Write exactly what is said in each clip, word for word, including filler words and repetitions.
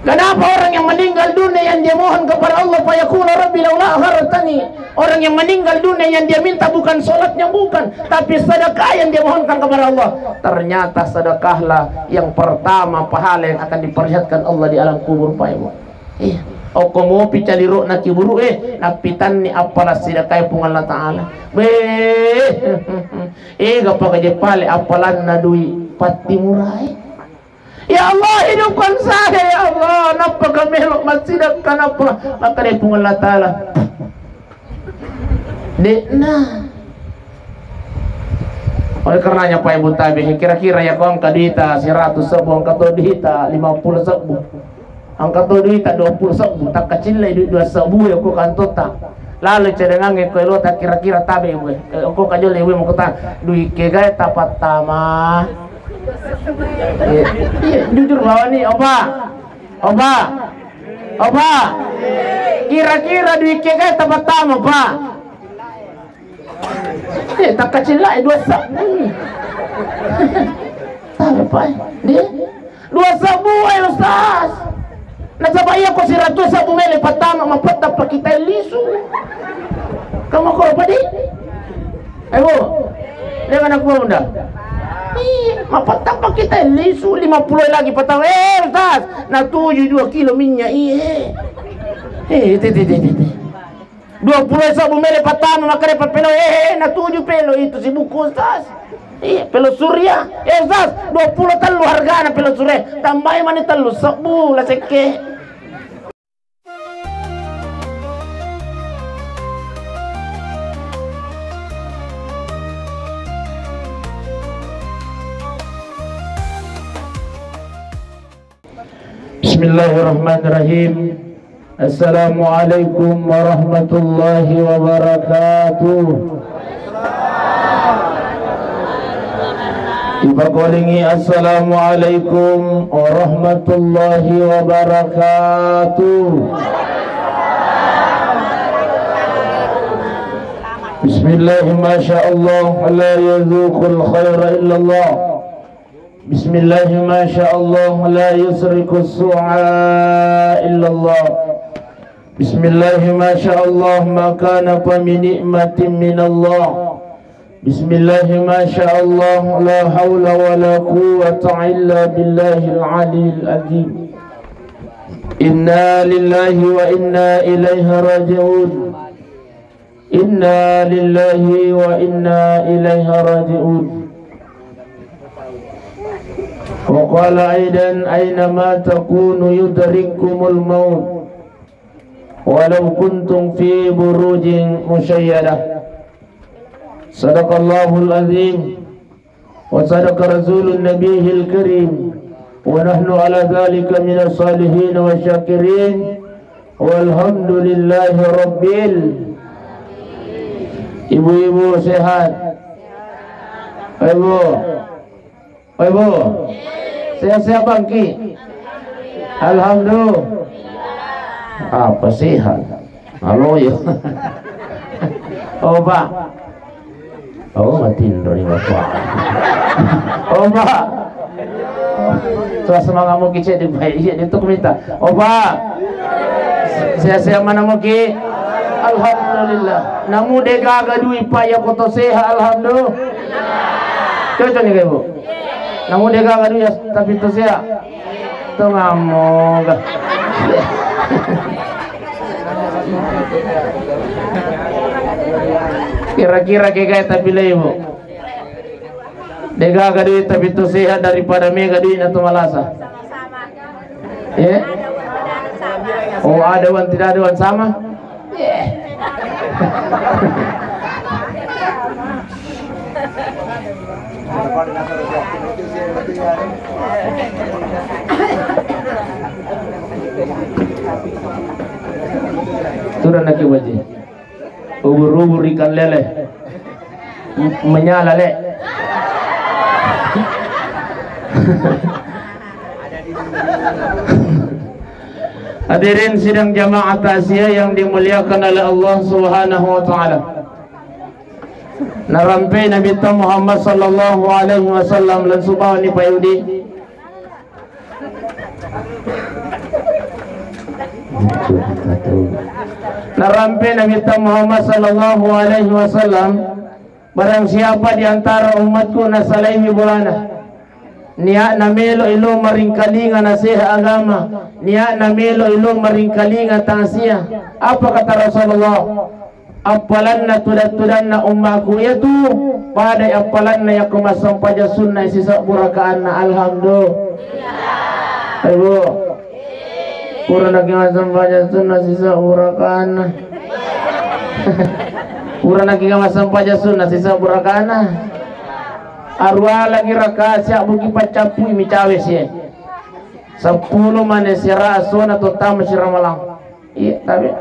Kenapa orang yang meninggal dunia yang dia mohon kepada Allah, fayaqulu rabbi laula akhartani? Orang yang meninggal dunia yang dia minta bukan sholatnya, bukan, tapi sedekah yang dia mohonkan kepada Allah. Ternyata sedekahlah yang pertama pahala yang akan diperlihatkan Allah di alam kubur, Pak Ibu. Iya. Okko mopi caliro'na kiburu'e, nappitanni appala sidakae Puang Allah Ta'ala. Beh, ega pakaje pale appalanna dui patti murae. Ya Allah, hidupkan saya, ya Allah. Nappa kamelo massidakka, nappa makkeda Puang Allah Ta'ala, de'na. Oleh karenanya, Pak Ibu tabe, kira-kira ya, ko engka duita seratus sebbu, engka to duita lima puluh sebbu, engka to duita dua puluh sebbu, takkacillai duit dua sebbu ya ko kantota. Lalu cadangangnge ko elota, kira-kira tabe, Bu. Eh, ko kajolle, Bu, mau kota duit kegae tapattama. Iya, iya, jujur bawani, opa. Opa. Opa. Kira-kira duit kegae tapattama, Pak. Eh, takkacillai dua sebbu. Tabe, Pak. Deh. Dua sebbu, ayo, Ustaz. Nasaba iya ko seratus sebbu mele pattama, mapetta pakita lisu. Kamu ko padi? Ayo. Dia kan aku unda. Iya, mapetta pakita lisu, lima puluh lagi pattama. Eh, Ustaz, natuju dua kilo minyak, iya. Eh, tete, tete, tete. Dua puluh sebbu mele pattama, makkeda pappelo, eh, eh, natuju pelo itu sibukku, Ustaz. Iya, pelo surya. Eh, Ustaz, dua puluh tellu hargana pelo surya. Tambahi mani tellu sebbu, la sekke. Bismillahirrahmanirrahim. Assalamualaikum warahmatullahi wabarakatuh. Ipakolingi, assalamualaikum warahmatullahi wabarakatuh. Bismillah, masya Allah, la yazuqul khaira illallah. Bismillah, masya Allah, la yusriqus su'a illallah. Bismillah, masya Allah, ma kana fa min ni'matin minallah. Bismillah, masya Allah, la haula wa la quwwata illa billahil aliyil azim. Inna lillahi wa inna ilaihi raji'un. Inna lillahi wa inna ilaihi raji'un. Wa qala aidan, aina ma takunu yudrikkumul maut walau kuntum fi burujin musyayyadah. Sadaqallahul azim. Wa sadaqa rasulun nabiyil karim. Wa nahnu ala dzalika minas salihin wa syakirin. Walhamdulillahi rabbil. Ibu-ibu sehat? Ibu. Ibu. Sehat-sehat bangki? Alhamdulillah. Apa sehat? Halo ya. Oh, Pak. Oh, matinro ni Bapak. Oh, Pak. Suasana kamu kicik di baik, iya, itu minta. Oh, Pak. Sehat-sehat mana muki? Alhamdulillah. Namu degaga dui, Pak, ya koto sehat, alhamdulillah. Cocok nih, Ibu. Namu degaga dui, ya, tapi to sehat. Tongammoga. Kira-kira kegae tapilei, Bu? Degaga duit tapi to sehat daripada mega duit na to malasa. Eh? Oh, ada wan, tidak ada wan sama? Turun lagi wajib. Ubur-ubur ikan lele. M-, menyala, Le. Hadirin sidang jamaah takziah yang dimuliakan oleh Allah Subhanahu wa Ta'ala. Narampe Nabitta Muhammad sallallahu alaihi wasallam, langsung bawa ni Pak Yudi. Narampe Nabitta Muhammad sallallahu alaihi wasallam, barang siapa di antara umatku nasalaiwi bolana, niatna melo ilo maringkalinga naseha agama, niatna melo ilo maringkalinga tangsia, apa kata Rasulullah? Appalanna tudang-tudanna ummaku iyatu padai appalanna yakko massempajang sunna sisebbu rakaanna. Alhamdulillah. Ayo, Bu. Pura naki massempajang sunna sisebbu rakaanna. Pura naki massempajang sunna sisebbu rakaanna. Arua lagi rakaat siabbu ki paccappui mi cawe sie. Seppulo mane sira asona tottama sira malang. Iya, tapi.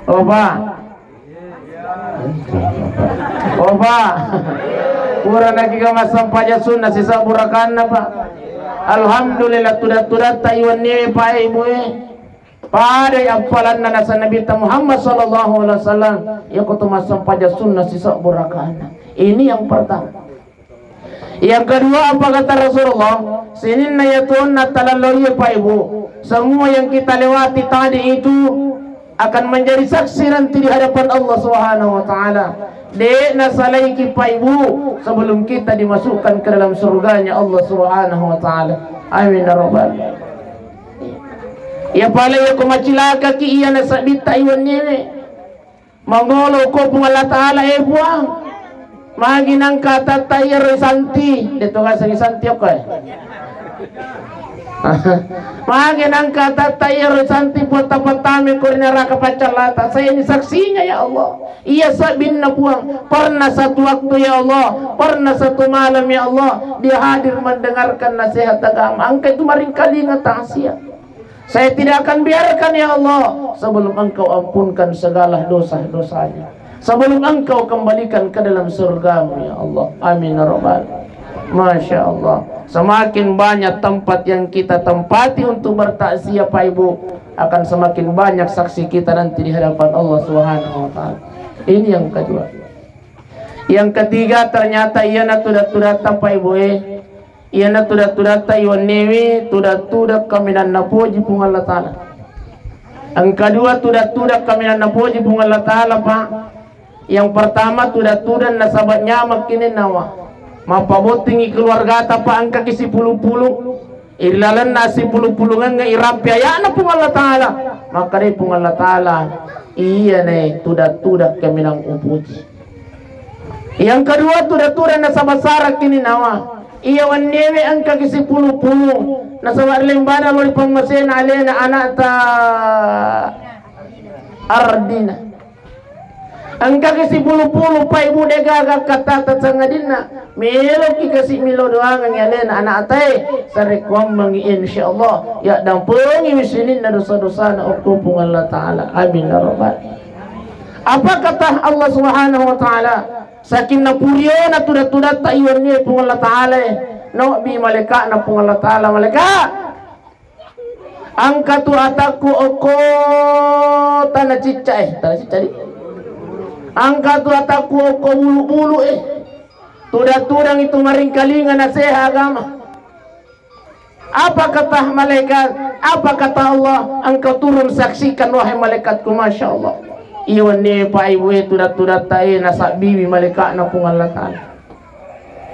Opa. Opa. Pura naki massempajang sunna sisebbu rakaanna, Pak. Alhamdulillah, tudang-tudatta iwennie, Pak, Ibu, e. Padai appalanna nasa Nabitta Muhammad sallallahu alaihi wasallam, yako to massempajang sunna sisebbu rakaanna. Ini yang pertama. Yang kedua, apa kata Rasulullah? Sininna yatuonna talallo iya, Pak, Ibu. Semua yang kita lewati tadi itu akan menjadi saksi nanti di hadapan Allah Subhanahu wa Ta'ala. De' nasalaiki, Pak, Ibu, sebelum kita dimasukkan ke dalam surganya Allah Subhanahu wa Ta'ala. Amin ya rabbal. Ya pale yako macilakaki iya nasabbitta iwenniewe. Mangolo ko Puang Allah Ta'ala, e Puang, magi nangka atatta iyaro isanti, de' to ngaseng isanti okko, e. Magi nangka atatta iyaro isanti, Puang, tapattame ko ri neraka paccallata. Saya ini saksinya, ya Allah. Iya sabbinna, Puang, pernah satu waktu, ya Allah, pernah satu malam, ya Allah, dia hadir mendengarkan nasihat agama. Engka itu maringkalinga tangsia. Saya tidak akan biarkan, ya Allah, sebelum Engkau ampunkan segala dosa-dosanya, sebelum Engkau kembalikan ke dalam surgamu, ya Allah. Amin ya rabbal. Masya Allah. Semakin banyak tempat yang kita tempati untuk bertakziah, Pak, Ibu, akan semakin banyak saksi kita nanti di hadapan Allah Subhanahu wa Ta'ala. Ini yang kedua. Yang ketiga, ternyata iyana tudang-tudatta, Pak, Ibu, e. Iyana tudang-tudatta iwenniewe, tudang-tudang kaminang napoji Puang Allah Ta'ala. Engka dua tudang-tudang kaminang napoji Puang Allah Ta'ala, Pak. Yang pertama, tudang-tudang nasaba nyamakki ninnawa. Mappabottingi keluargata, Pak, engkaki sipulung-pulung. Ri lalenna sipulung-pulungengnge irampe aya'na Puang Allah Ta'ala. Makkedai Puang Allah Ta'ala, iyane tudang-tudang kaminang upuji. Yang kedua, tudang-tudang nasaba sarakki ninnawa. Iya wenniewe engkaki sipulung-pulung. Nasaba ri lembana lo ri pammasena alena anakta Ardina. Engkaki sipulung-pulung, Pak, Ibu, de gaga kattata sangadinna. Meloki kasi milo doangengngi alena anakta e. Sarekkuammengngi, insyaallah. Ya dampengi sininna dosa-dosana okko Puang Allah Ta'ala. Amin ya rabbal. Apa kata Allah Subhanahu wa Ta'ala? Saking napuriona tudang-tudatta iwennie Puang Allah Ta'ala, e, naobbi malaikatna Puang Allah Ta'ala, malaikat, engka tu atakku okko tana cicca, e, tana cicca di. Engka tu atakku okko bulu-bulu, e. Tudang-tudang itu maringkalinga naseha agama. Apa kata malaikat? Apa kata Allah? Engkau turun saksikan, wahai malaikatku. Masya Allah. Iwennie, Pak, Ibu, e, tudang-tudatta, e, nasabbiwi malaikatna Puang Allah Ta'ala.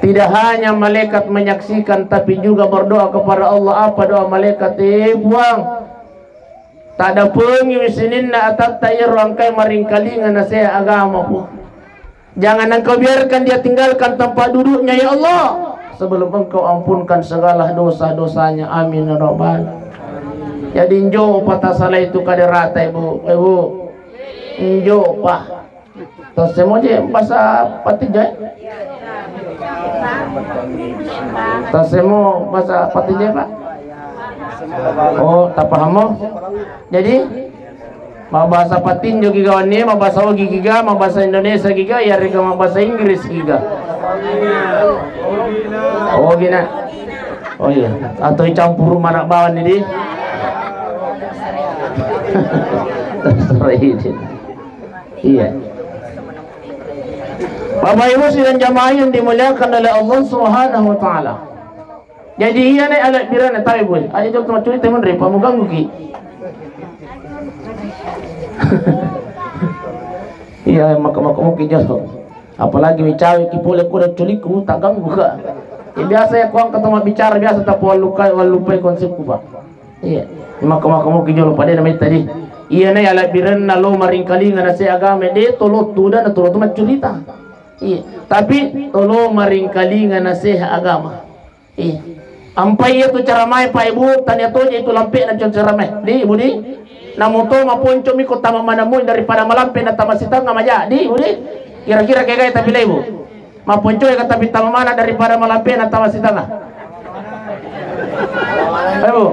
Tidak hanya malaikat menyaksikan, tapi juga berdoa kepada Allah. Apa doa malaikat? E Puang, tadapengiwi sininna atatta iyaro engkae maringkalinga naseha agama, Puang. Jangan Engkau biarkan dia tinggalkan tempat duduknya, ya Allah, sebelum Engkau ampunkan segala dosa-dosanya. Amin ya rabbal. Jadi, njo pa tasalai tu kaderata, Ibu. Ibu. Njo pa. Tasemo je bahasa Patinjai? Tasemo bahasa Patinjai, Pak? Oh, tapahamo? Jadi, mabbahasa Patinjo giga wennie, mabbahasa Ogi giga, mabbahasa Indonesia giga, yarega mabbahasa Inggris giga. Ogi na. Oh iya, atau icampuru mana bawang ini. Iya. Bapak Ibu sidang jamaah yang dimuliakan oleh Allah Subhanahu wa Ta'ala. Jadi, iyana alebbirana, tabe, boy. Aja jauh tempat cerita, menre, pamuganggu ki. Iya, maka-maka mungkin jatuh. Apalagi micawe ki pole kura culikku, tak ganggu ka. Ya, biasa ya kuang ketemu bicara biasa, tapi walukai, walupai konsepku, Pak. Iya. Maka-maka mungkin jolo pada namanya tadi. Iya, na ya labirenna lo maringkalinga na se agama de to lo tuda na to lo tu maccurita. Iya. Tapi to lo maringkalinga na se agama. Iya. Ampai iya tu cara mai, Pak Ibu, tania toje itu lampe na cara mai. Di, Ibu, di. Namu to maponco mi ko tama mana mui daripada malampe na tama sitanga maja. Di, Ibu, di. Kira-kira kegai tapi le, Ibu. Maponco ka tapi tama mana daripada malampe na tama sitanga. Ibu.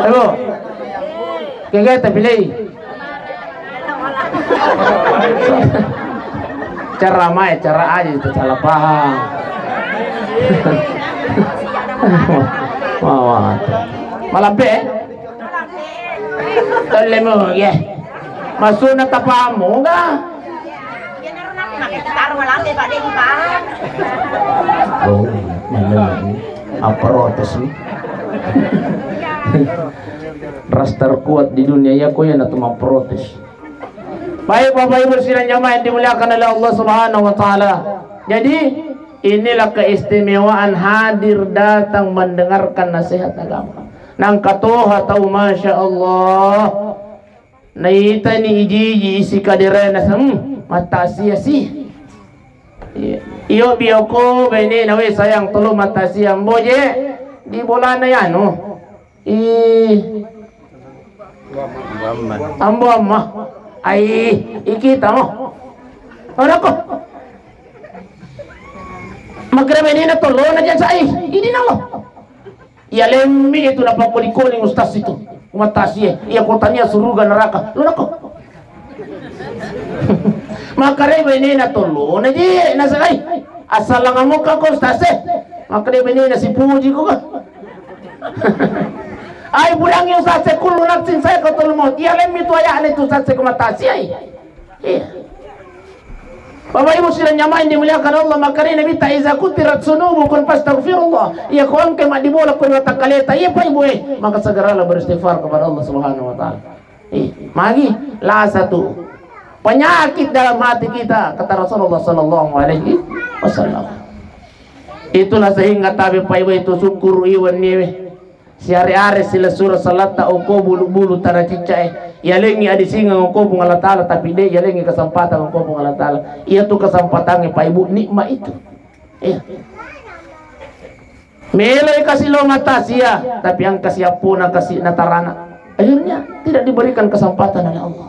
Ibu. Kegai tapi le. Cara mai, cara aja itu salah paham. Mawa. Malampe, eh? Tolle mo, ya. Masuna tapamu ga? Oh, mana? Aprotes ni. Ras terkuat di dunia ya, ko ya na tu maprotes. Baik, Bapak Ibu sidang jamaah yang dimuliakan oleh Allah Subhanahu wa Ta'ala. Jadi, inilah keistimewaan hadir datang mendengarkan nasihat agama. Nang katoha tau, Masya Allah. Naitani iji-iji isi kaderena, hmm, matasia si. Iya. Iyo bioko bene nawe sayang tolo matasia mboje di bolana yanu. Ih. Ambo amma. Ai, iki tamo. Ora ko. Magrebe ni na tolo na jasa, ai. Ini nalo. Iya lemmi itu napakoli-koli ustaz itu. Matasie. Iya kotania suruga neraka. Lo nako. Makarebe ni na tolo na je na sakai. Asal langamuka ko ustaz e. Makarebe ni na sipuji ko ka. Ai bulangi ustaz e, kullu nafsin sa'iqatul maut. Iya lemmi tu ayahna itu ustaz e ko matasie ai. Iya. Bapak Ibu sidang jamaah yang dimuliakan Allah, makanya Nabi ta iza kutirat sunubukum fastaghfirullah. Iya ko engke maddibola ko watakkaleta, iya Pak Ibu eh, maka segeralah beristighfar kepada Allah Subhanahu wa Ta'ala. Eh, magi la satu penyakit dalam hati kita, kata Rasulullah sallallahu alaihi wasallam. Itulah sehingga tabe Pak Ibu itu syukur iwan niwe. Siare-are silessureng salatta okko bulu-bulu tana ciccae. Yalengngi adisingeng okko Puang Allah Ta'ala, tapi de' yalengngi kesempatan okko Puang Allah Ta'ala. Iyatu kesempatangnge Pak Ibu, nikmat itu. Iya. Meloi kasi lo matasia, tapi engka siappona kasi natarana. Akhirnya tidak diberikan kesempatan oleh Allah.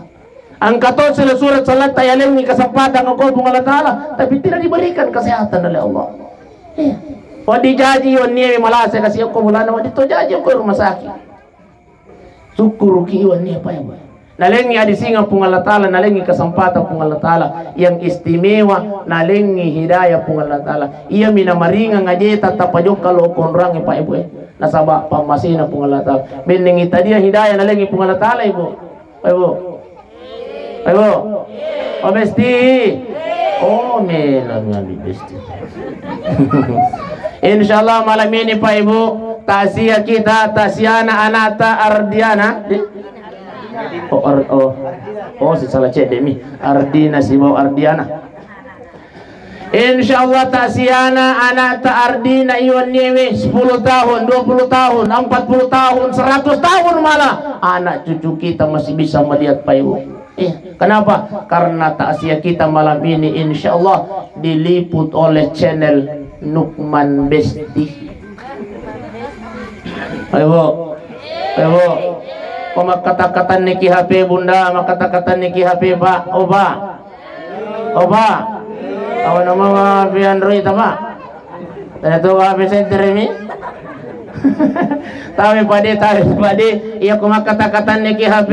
Engka to silessureng salatta yalengngi kesempatan okko Puang Allah Ta'ala, tapi tidak diberikan kesehatan oleh Allah. Iya. Wedding jaji wennie malasa kasi okko bolana, wedding to jaji okko rumah sakit. Sukkuruki wennie apa ya, Pak? Nalengngi adisingeng Puang Allah Ta'ala, nalengngi kesempatan Puang Allah Ta'ala yang istimewa, nalengngi hidayah Puang Allah Ta'ala. Iya mina maringang ajeta tapajokka lo konrangnge, Pak Ibu, eh. Nasaba pammasena Puang Allah Ta'ala. Bennengngi tadia hidayah nalengngi Puang Allah Ta'ala, Ibu. Ayo, Bu. Ayo, Bu. Oh, Besti. Oh, melo ngali Besti. Insyaallah malam ini, Pak Ibu, takziah kita, takziahna anakta Ardiana. Oh, Ar-, oh. Oh, si salah cedde mi. Ardina sibawa Ardiana. Insyaallah takziahna anakta Ardina iwenniewe sepuluh tahun, dua puluh tahun, empat puluh tahun, seratus tahun malah. Anak cucu kita masih bisa melihat, Pak Ibu. Iya. Kenapa? Karena takziah kita malam ini insyaallah diliput oleh channel Nukman Besti. Ayo, Bu. Ayo, Bu. Ko makkata-katanni ki H P, Bunda, makkata-katanni ki H P, Pak. Oh, Pak. Oba. Awa nama mafi Android apa? Tanya tu H P center mi. Tapi pade, tapi pade. Iya, ko makkata-katanni ki H P.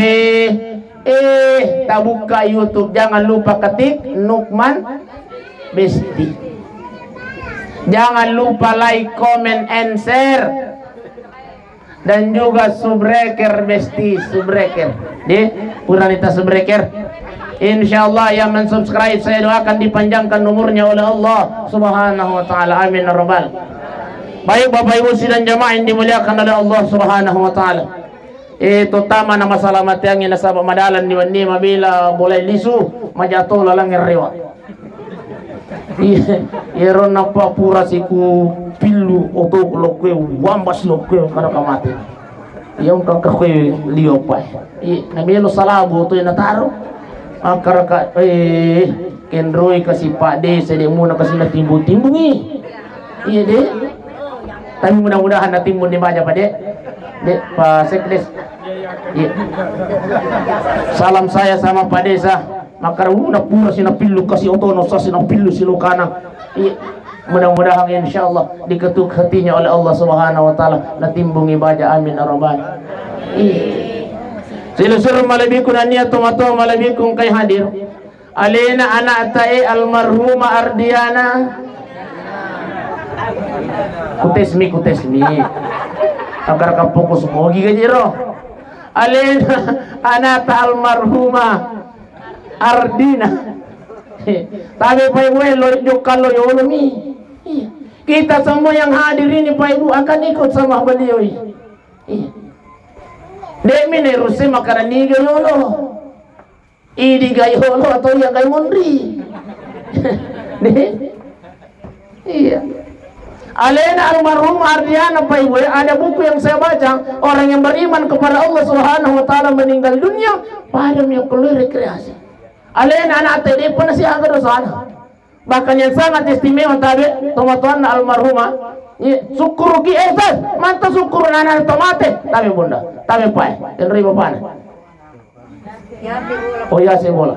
Eh, tabukka YouTube. Jangan lupa ketik Nukman Besti. Jangan lupa like, comment, and share. Dan juga subscriber, Besti, subscriber. Di, purani ta subscriber. Insyaallah yang mensubscribe saya doakan dipanjangkan umurnya oleh Allah Subhanahu wa Ta'ala. Amin ya Rabbal. Baik, Bapak Ibu sidang jamaah yang dimuliakan oleh Allah Subhanahu wa Ta'ala. Eh, to tama na masalah mateangnge nasaba madalang ni wenni mabela bolai lisu, majato lalang rewa. Iya, iyaro nappa pura siku pillu oto lokkoe, wambas lokkoe, karaka mate. Iya, engka kakkoe lio pae. Iya, namelo salabu oto nataro. Akkaraka, eh, kenroi kasi Pak Desa, de muna kasi natimbu-timbungi. Iya, de. Tapi mudah-mudahan natimbun di baja, Pak De. De, Pak Sekdes. Iya. Salam saya sama Pak Desa. Makkara, uh, napura si napillu kasi otono, sasi napillu si lokana. Iya. Mudah-mudahan insyaallah diketuk hatinya oleh Allah Subhanahu wa taala, natimbungi baja, amin ya rabbal. Iya. Silu-silu malebbiku nania tomatoa malebbiku engkai hadir. Alena anakta e almarhumah Ardiana. Kutesmi, kutesmi. Agar kapokus mogi gajiro. Alena anakta almarhumah Ardina. Tabe pai we lo jokka lo yolo mi. Iya. Kita semua yang hadir ini Pak Ibu akan ikut sama beliau. Iya. Demi neruse makanan niga yolo. Idi gai holo atau iya gai monri. Deh. Iya. Alena almarhum Ardiana Pak Ibu, ada buku yang saya baca, orang yang beriman kepada Allah Subhanahu wa taala meninggal dunia, pada mi kellu rekreasi. Alena anak tede pernah siaga dosana. Bahkan yang sangat istimewa tabe tomatoanna almarhumah, iya, sukkuruki, eh, tas, manta sukkuru nana tomate, tabe bunda, tabe pae, tenroi bapana. Oh iya, saya bola.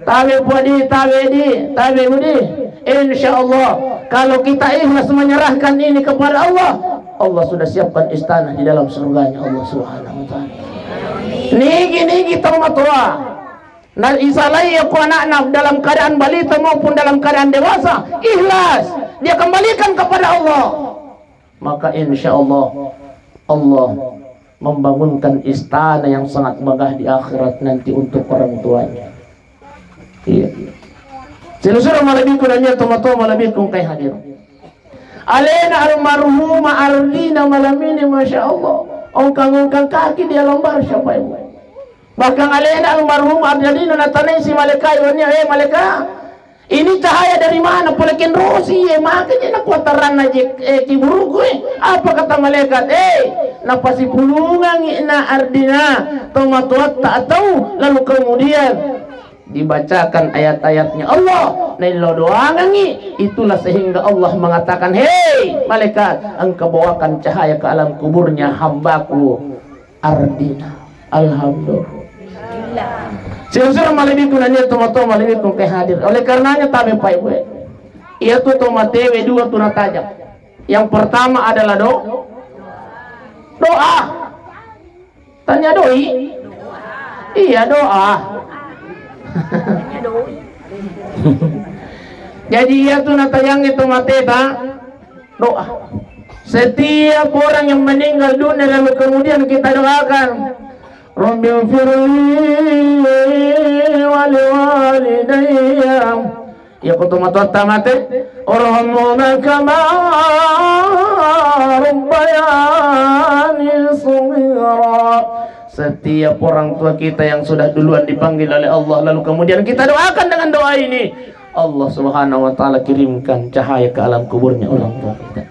Tabe podi, tabe di, tabe budi. Insya Allah, kalau kita ikhlas menyerahkan ini kepada Allah, Allah sudah siapkan istana di dalam surganya Allah Subhanahu wa taala. Nigi-nigi tomatoa. Nah, isalai aku anakna dalam keadaan balita maupun dalam keadaan dewasa, ikhlas. Dia kembalikan kepada Allah. Maka insya Allah, Allah membangunkan istana yang sangat megah di akhirat nanti untuk orang tuanya. Iya. Silusura malebbiku dan niat tomatoa malebbiku engkai hadir. Alena almarhumah Ardina malam ini, masya Allah, ongkang-ongkang kaki di alam barzah, Pak Ibu. Bahkan alena almarhumah Ardina natanai si malaikat wenni, eh malaikat, ini cahaya dari mana? Pole kenrosi, eh, makanya nakuataranna je, eh, kiburuku, eh. Apa kata malaikat? Eh, napasipulungangi na Ardina tomatoatta atau, lalu kemudian dibacakan ayat-ayatnya Allah, naillau doangangi, itulah sehingga Allah mengatakan, "Hei malaikat, engkau bawakan cahaya ke alam kuburnya hambaku Ardina." Alhamdulillah. Silusura malebbiku nania tomatoa malebbiku engkai hadir. Oleh karenanya tabe Pak Ibu, iya tu tomatewe dua tu natajang. Yang pertama adalah do doa. Tanya doi? Iya, doa. Jadi iya tu natayangnge tomateta doa. Setiap orang yang meninggal dunia lalu kemudian kita doakan, "Rabbi firli wali walidayya." Iya ko tomatoatta mate, "Warhamhuma kama rabbayani shaghira." Setiap orang tua kita yang sudah duluan dipanggil oleh Allah, lalu kemudian kita doakan dengan doa ini, Allah Subhanahu wa Ta'ala kirimkan cahaya ke alam kuburnya orang tua kita.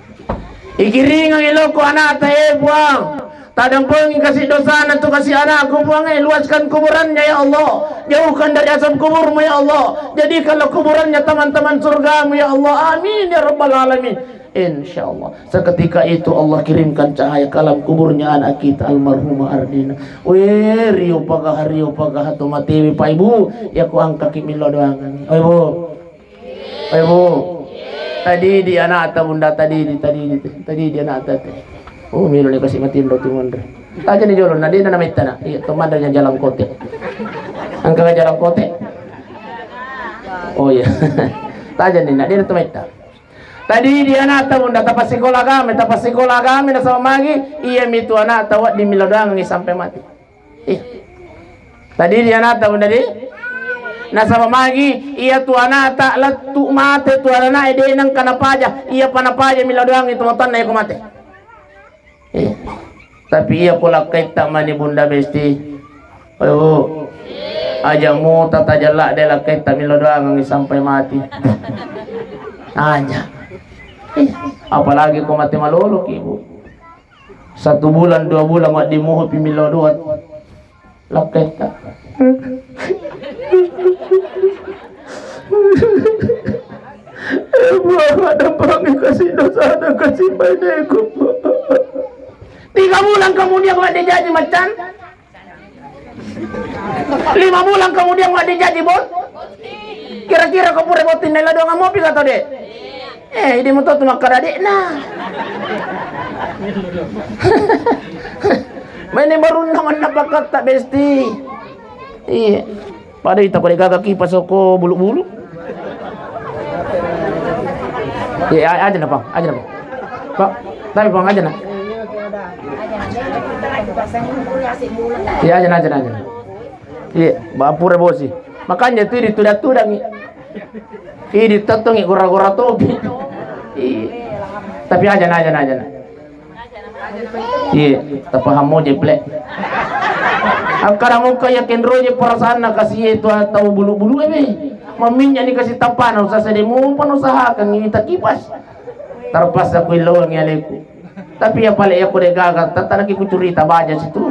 Ikiringangi lokko anakta, eh Puang. Tadampengi kasi dosana tu kasi anakku, Puang, eh, luaskan kuburannya, ya Allah. Jauhkan dari azab kuburmu, ya Allah. Jadikanlah kuburannya taman-taman surgamu, ya Allah. Amin, ya rabbal alamin. Insya Allah. Seketika itu Allah kirimkan cahaya ke alam kuburnya anak kita almarhumah Ardina. Weh, rio pagaha, rio pagaha tu matewi, Pak Ibu. Ya ku angkaki millau doangan. Oh, Ibu. Ayo, Bu. Tadi di anakta, Bunda, tadi di, tadi di, tadi di anakta te. Oh, melo ni kasi matinro tu monre. Taja ni jolo, na dena na metta na. Iya, to manre nya jalan kote. Engka jalan kote. Oh iya. Taja ni, na dena to metta. Tadi di anakta, Bunda, tapasikola agama, tapasikola agama nasaba magi, iya mi tu anakta wedding millau doangangi sampai mati. Ih. Tadi di anakta, Bunda, di? Nasaba magi, iya tu anakta lettu mate tu anakna, eh, de nengka napaja, iya pa napaja millau doangi tomatoanna iya ko mate. Ih. Tapi iya ko lakkaitta mani Bunda Besti. Ayo, Bu. Aja muta tajalla de lakkaitta millau doangengngi sampai mati. Aja. Ih, apalagi ko mate maloloki, Bu. Satu bulan, dua bulan, waddi muhupi millau doa. Lakkaitta. Eh, Bu, ada pami kasih dosa, ada kasih baik. Tiga bulan kemudian, wadde jaji maccan. Lima bulan kemudian, wadde jaji bot. Kira-kira ko pura botting nela doang mopi kata de. Eh, idi moto tu makkada de nah. Maine barunna manna pakatta Besti. Iya. Pada ita ko de gaga kipas ko bulu-bulu. Iya, a-, aja na, Bang, aja na, Bang. Pak, tapi Bang aja na. Iya, aja na, aja na, aja na. Iya, ba pura bosi. Makanya tu ditudang-tudangi. Ih, ditettongi gora-gora topi. Iya. Tapi aja na, aja na, aja na. Iya, tapaham mo jeple. Akkada muka ya kenro je perasaanna kasi itu tau bulu-bulu ebe. Maminnya ni kasi tapana usaha sede mupa usahakan ini tak kipas. Terpaksa ku ilauangi aleku. Tapi ya pale ya ko de gaga, tatanaki ku curita baja situ.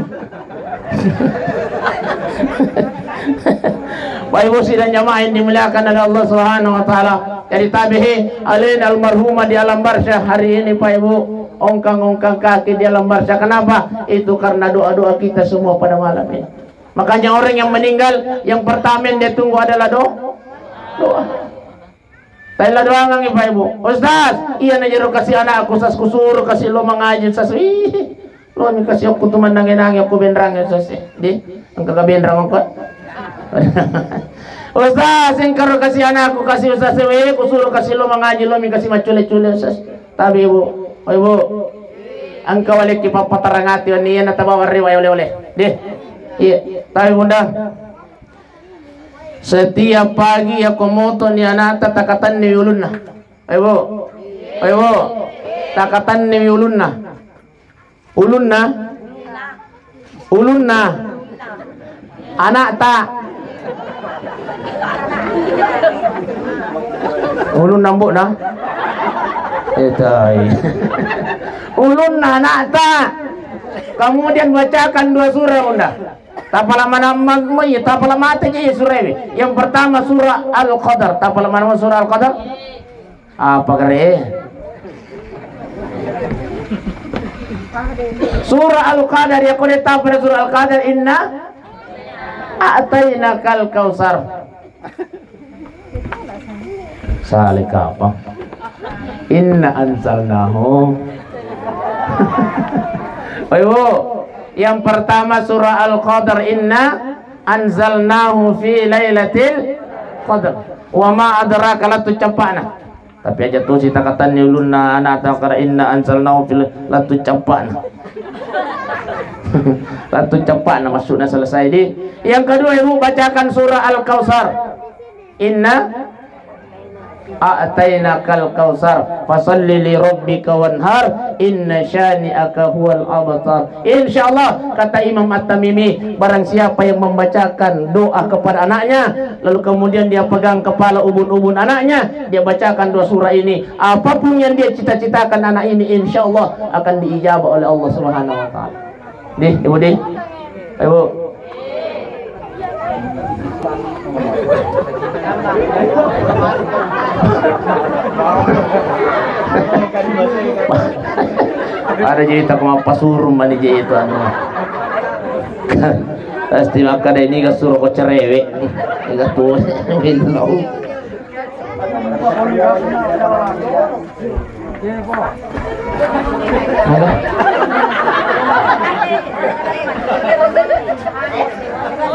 Baik, Ibu sidang jamaah yang dimuliakan oleh Allah Subhanahu wa Ta'ala. Jadi tabihi alin almarhumah di alam barzah hari ini, Pak Ibu, ongkang-ongkang kaki di alam barzah. Kenapa? Itu karena doa-doa kita semua pada malam ini. Makanya orang yang meninggal, yang pertama yang dia tunggu adalah do-, doa. Tailla doangangngi, Pak Ibu. Ustaz, iya na jero kasi anakku, Ustaz, kusuro kasi lo mangaji, Ustaz. Ih, lo mi kasi okku tu mannange-nange okku benrang, Ustaz. Di, engka ka benrang okko. Ustaz, engka ro kasi anakku, kasi Ustaz, we, kusuro kasi lo mangaji, lo mi kasi maccule-cule, Ustaz. Tapi Ibu, oh, Ibu, engka walekki pappatarangati wenni iya na tabawa rewa oleh-oleh. Di. Iya, tapi Bunda. Setiap pagi yako moto ni anata takatanni ulunna. Ayo, Bu. Ayo, Bu. Takatanni ulunna. Ulunna. Ulunna. Anakta. Ulunna mbokna. Eh, tai. Ulunna anakta. Kemudian bacakan dua surah, Bunda. Tapala mana ma-, ma-, iya, tapala mate je iya surah ini. Yang pertama surah Al-Qadar. Tapala mana surah Al-Qadar? Apa kere? Surah Al-Qadar, ya kode tapala surah Al-Qadar, inna a'tainakal kautsar. Sale kapang. Inna anzalnahu. Ayo, yang pertama surah Al-Qadar, inna anzalnahu fi lailatul qadar. Wa ma adraka, lattu cappa'na. Tapi aja tosi takatanni ulunna anakta kara inna anzalnahu fi lailatul cappa'na. Lattu cappa'na maksudna selesai di. Yang kedua, Ibu bacakan surah Al-Kautsar. Inna a'tainakal kautsar, fasalli li rabbika wanhar, inna syani'aka huwal abtar. Insyaallah, kata Imam At-Tamimi, barang siapa yang membacakan doa kepada anaknya, lalu kemudian dia pegang kepala ubun-ubun anaknya, dia bacakan dua surah ini, apapun yang dia cita-citakan anak ini, insyaallah akan diijabah oleh Allah Subhanahu wa Ta'ala. Di, Ibu di. Ibu. Ada jadi tak mau pasurung mani jadi itu anu. Pasti maka ada ini gak suruh kau cerewet. Enggak tuh. Minum.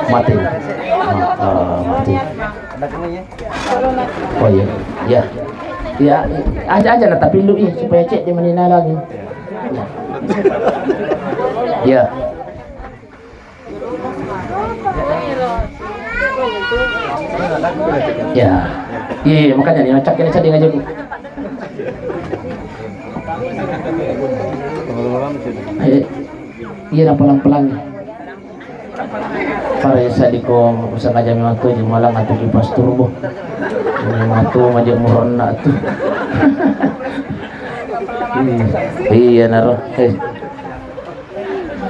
Mati. Ah, mati. Oh iya. Ya. Ya, aja aja lah tapi lu iya supaya cek di mana lagi. Ya. Ya. Ya. Iya, iya, makanya nih, cak ini sedih aja, Bu. Eh, Iya, napelang-pelangi. Para ya sadiko sengaja memang tu malang atau kipas turbo. Memang tu maja muronna tu. Iya, iya, naro. Eh.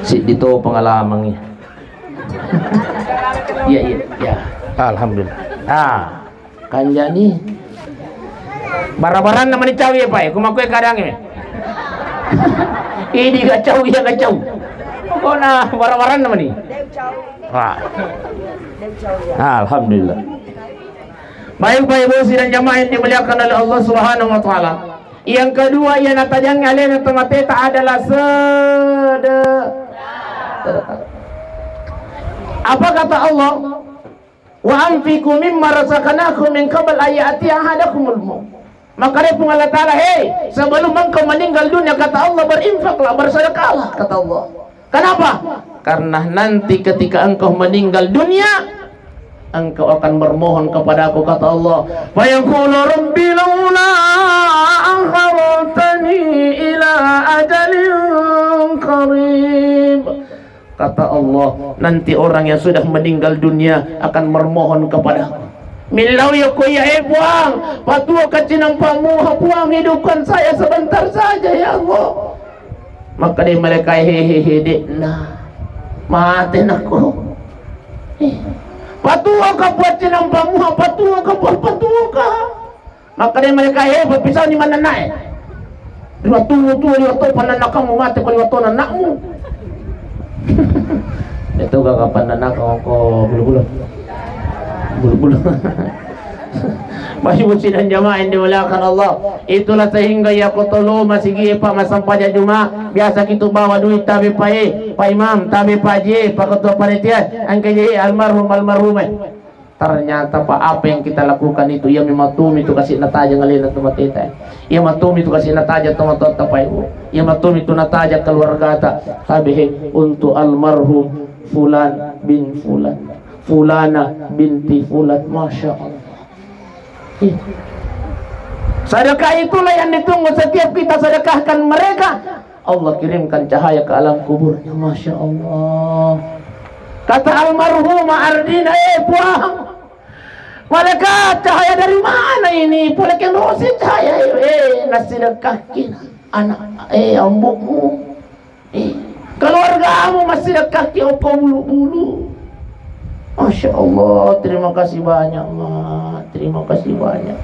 Siddi to pengalaman iya. Iya, iya, iya. Alhamdulillah. Ah. Kanjani. Bara-baranna mani cau iya, Pak, e. Kumakkue kadangnge. Idi ga cau, iya ga cau. Pokokna bara-baranna mani. Wah. Alhamdulillah. Baik, Bapak Ibu sidang jamaah yang dimuliakan oleh Allah Subhanahu wa Ta'ala. Yang kedua, yang natajangngi alena tomateta adalah sede-, sedekah. Apa kata Allah? "Wa anfiqu mimma razaqnakum min qabl an ya'tiya ahadakumul maut." Maka dia Puang Allah Ta'ala, "Hei, sebelum engkau meninggal dunia," kata Allah, "berinfaklah, bersedekahlah," kata Allah. Kenapa? Karena nanti ketika engkau meninggal dunia, engkau akan bermohon kepadaku, kata Allah. Fayaqulu rabbi laula akhartani ila ajalin qarib. Kata Allah, nanti orang yang sudah meninggal dunia akan memohon kepadaku. Millau ya ko ya, eh Puang, patuo ka cinampa muha Puang, hidupkan saya sebentar saja ya Allah. Maka dia malaikat, hehehe, de'na. Mate nako. Eh, patuo ka Puang cinampa muha, patuo ka Puang, patuo ka. Makkeda mereka, "Eh, pappisauni mannannae. Liwattu, tu, liwattu pannannakammu mate ko liwattu nannakmu." Itu gak kapan nannak ko bulu-bulu. Bulu-bulu. Baik, ibu sidang jamaah yang dimuliakan Allah. Itulah sehingga ya kotolo masigi Pak masampaja Juma. Biasa kita bawa duit tabe Pak, eh, Pak Imam, tabe Pak Haji, Pak Ketua Panitia, angke je almarhum almarhumah. Ternyata, Pak, apa yang kita lakukan itu, iya memang tumi tu kasih natajang alena tu mateta. Iya matumi tu kasih natajang tu matotta, Pak, Ibu. Iya matumi tu natajang keluargata. Tabe he untuk almarhum Fulan bin Fulan, Fulana binti Fulan. Masya Allah. Ih. Sedekah itulah yang ditunggu setiap kita sedekahkan mereka. Allah kirimkan cahaya ke alam kuburnya. Masya Allah. Kata almarhumah Ardina, "Eh, Puang, malaikat, cahaya dari mana ini? Pole ke rosi cahaya, eh, nasidekahki anak, eh, ambukmu. Eh, keluargamu masih dekahki okko bulu-bulu." Masya Allah, terima kasih banyak, Mak. Terima kasih banyak.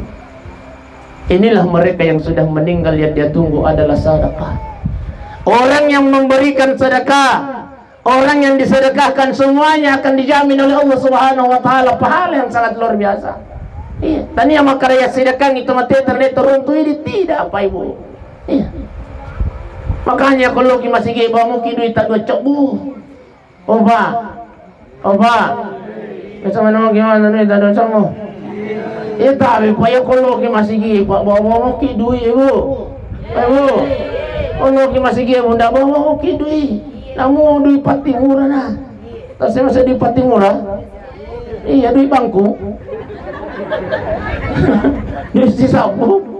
Inilah mereka yang sudah meninggal, yang dia tunggu adalah sedekah. Orang yang memberikan sedekah, orang yang disedekahkan, semuanya akan dijamin oleh Allah Subhanahu wa Ta'ala pahala yang sangat luar biasa. Iya, tania makkeda sedekah itu mate ternyata runtuh ini tidak, Pak, Ibu. Iya. Makanya kalau ki masigi bawa muki duit tak dua cebu. Opa. Opa. Biasa mana mau gimana nih, tak ada sama. Iya, tapi Pak, ya kalau ki masigi, Pak, bawa-bawa ki duit, Ibu. Pak, Ibu. Kalau ki masigi, Ibu, ndak bawa-bawa ki duit. Namu duit pati murah nah. Tak saya masa duit pati murah. Iya, duit bangku. Duit si sabu.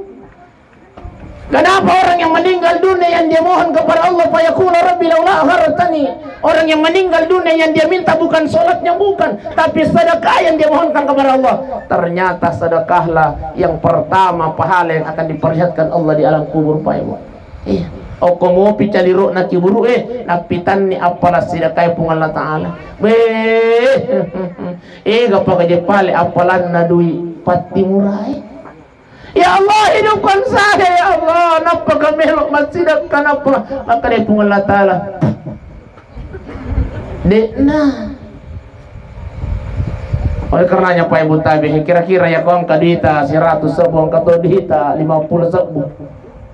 Kenapa orang yang meninggal dunia yang dia mohon kepada Allah, fayaqulu rabbi laula akhartani? Orang yang meninggal dunia yang dia minta bukan sholatnya, bukan, tapi sedekah yang dia mohonkan kepada Allah. Ternyata sedekahlah yang pertama pahala yang akan diperlihatkan Allah di alam kubur, Pak, Ibu. Iya. Okko mopi caliruk na kiburu, eh, napitanni appala sedekah Puang Allah Ta'ala. Beh, eh, gapaka je pale appalanna dui patti murai. Ya Allah, hidupkan saya, ya Allah. Nappa ka melo massidekka, nappa makkeda Puang Allah Ta'ala, de'na. Oleh karenanya, Pak, Ibu, tabe, kira-kira ya ko engka duita seratus sebbu, engka to duita lima puluh sebbu,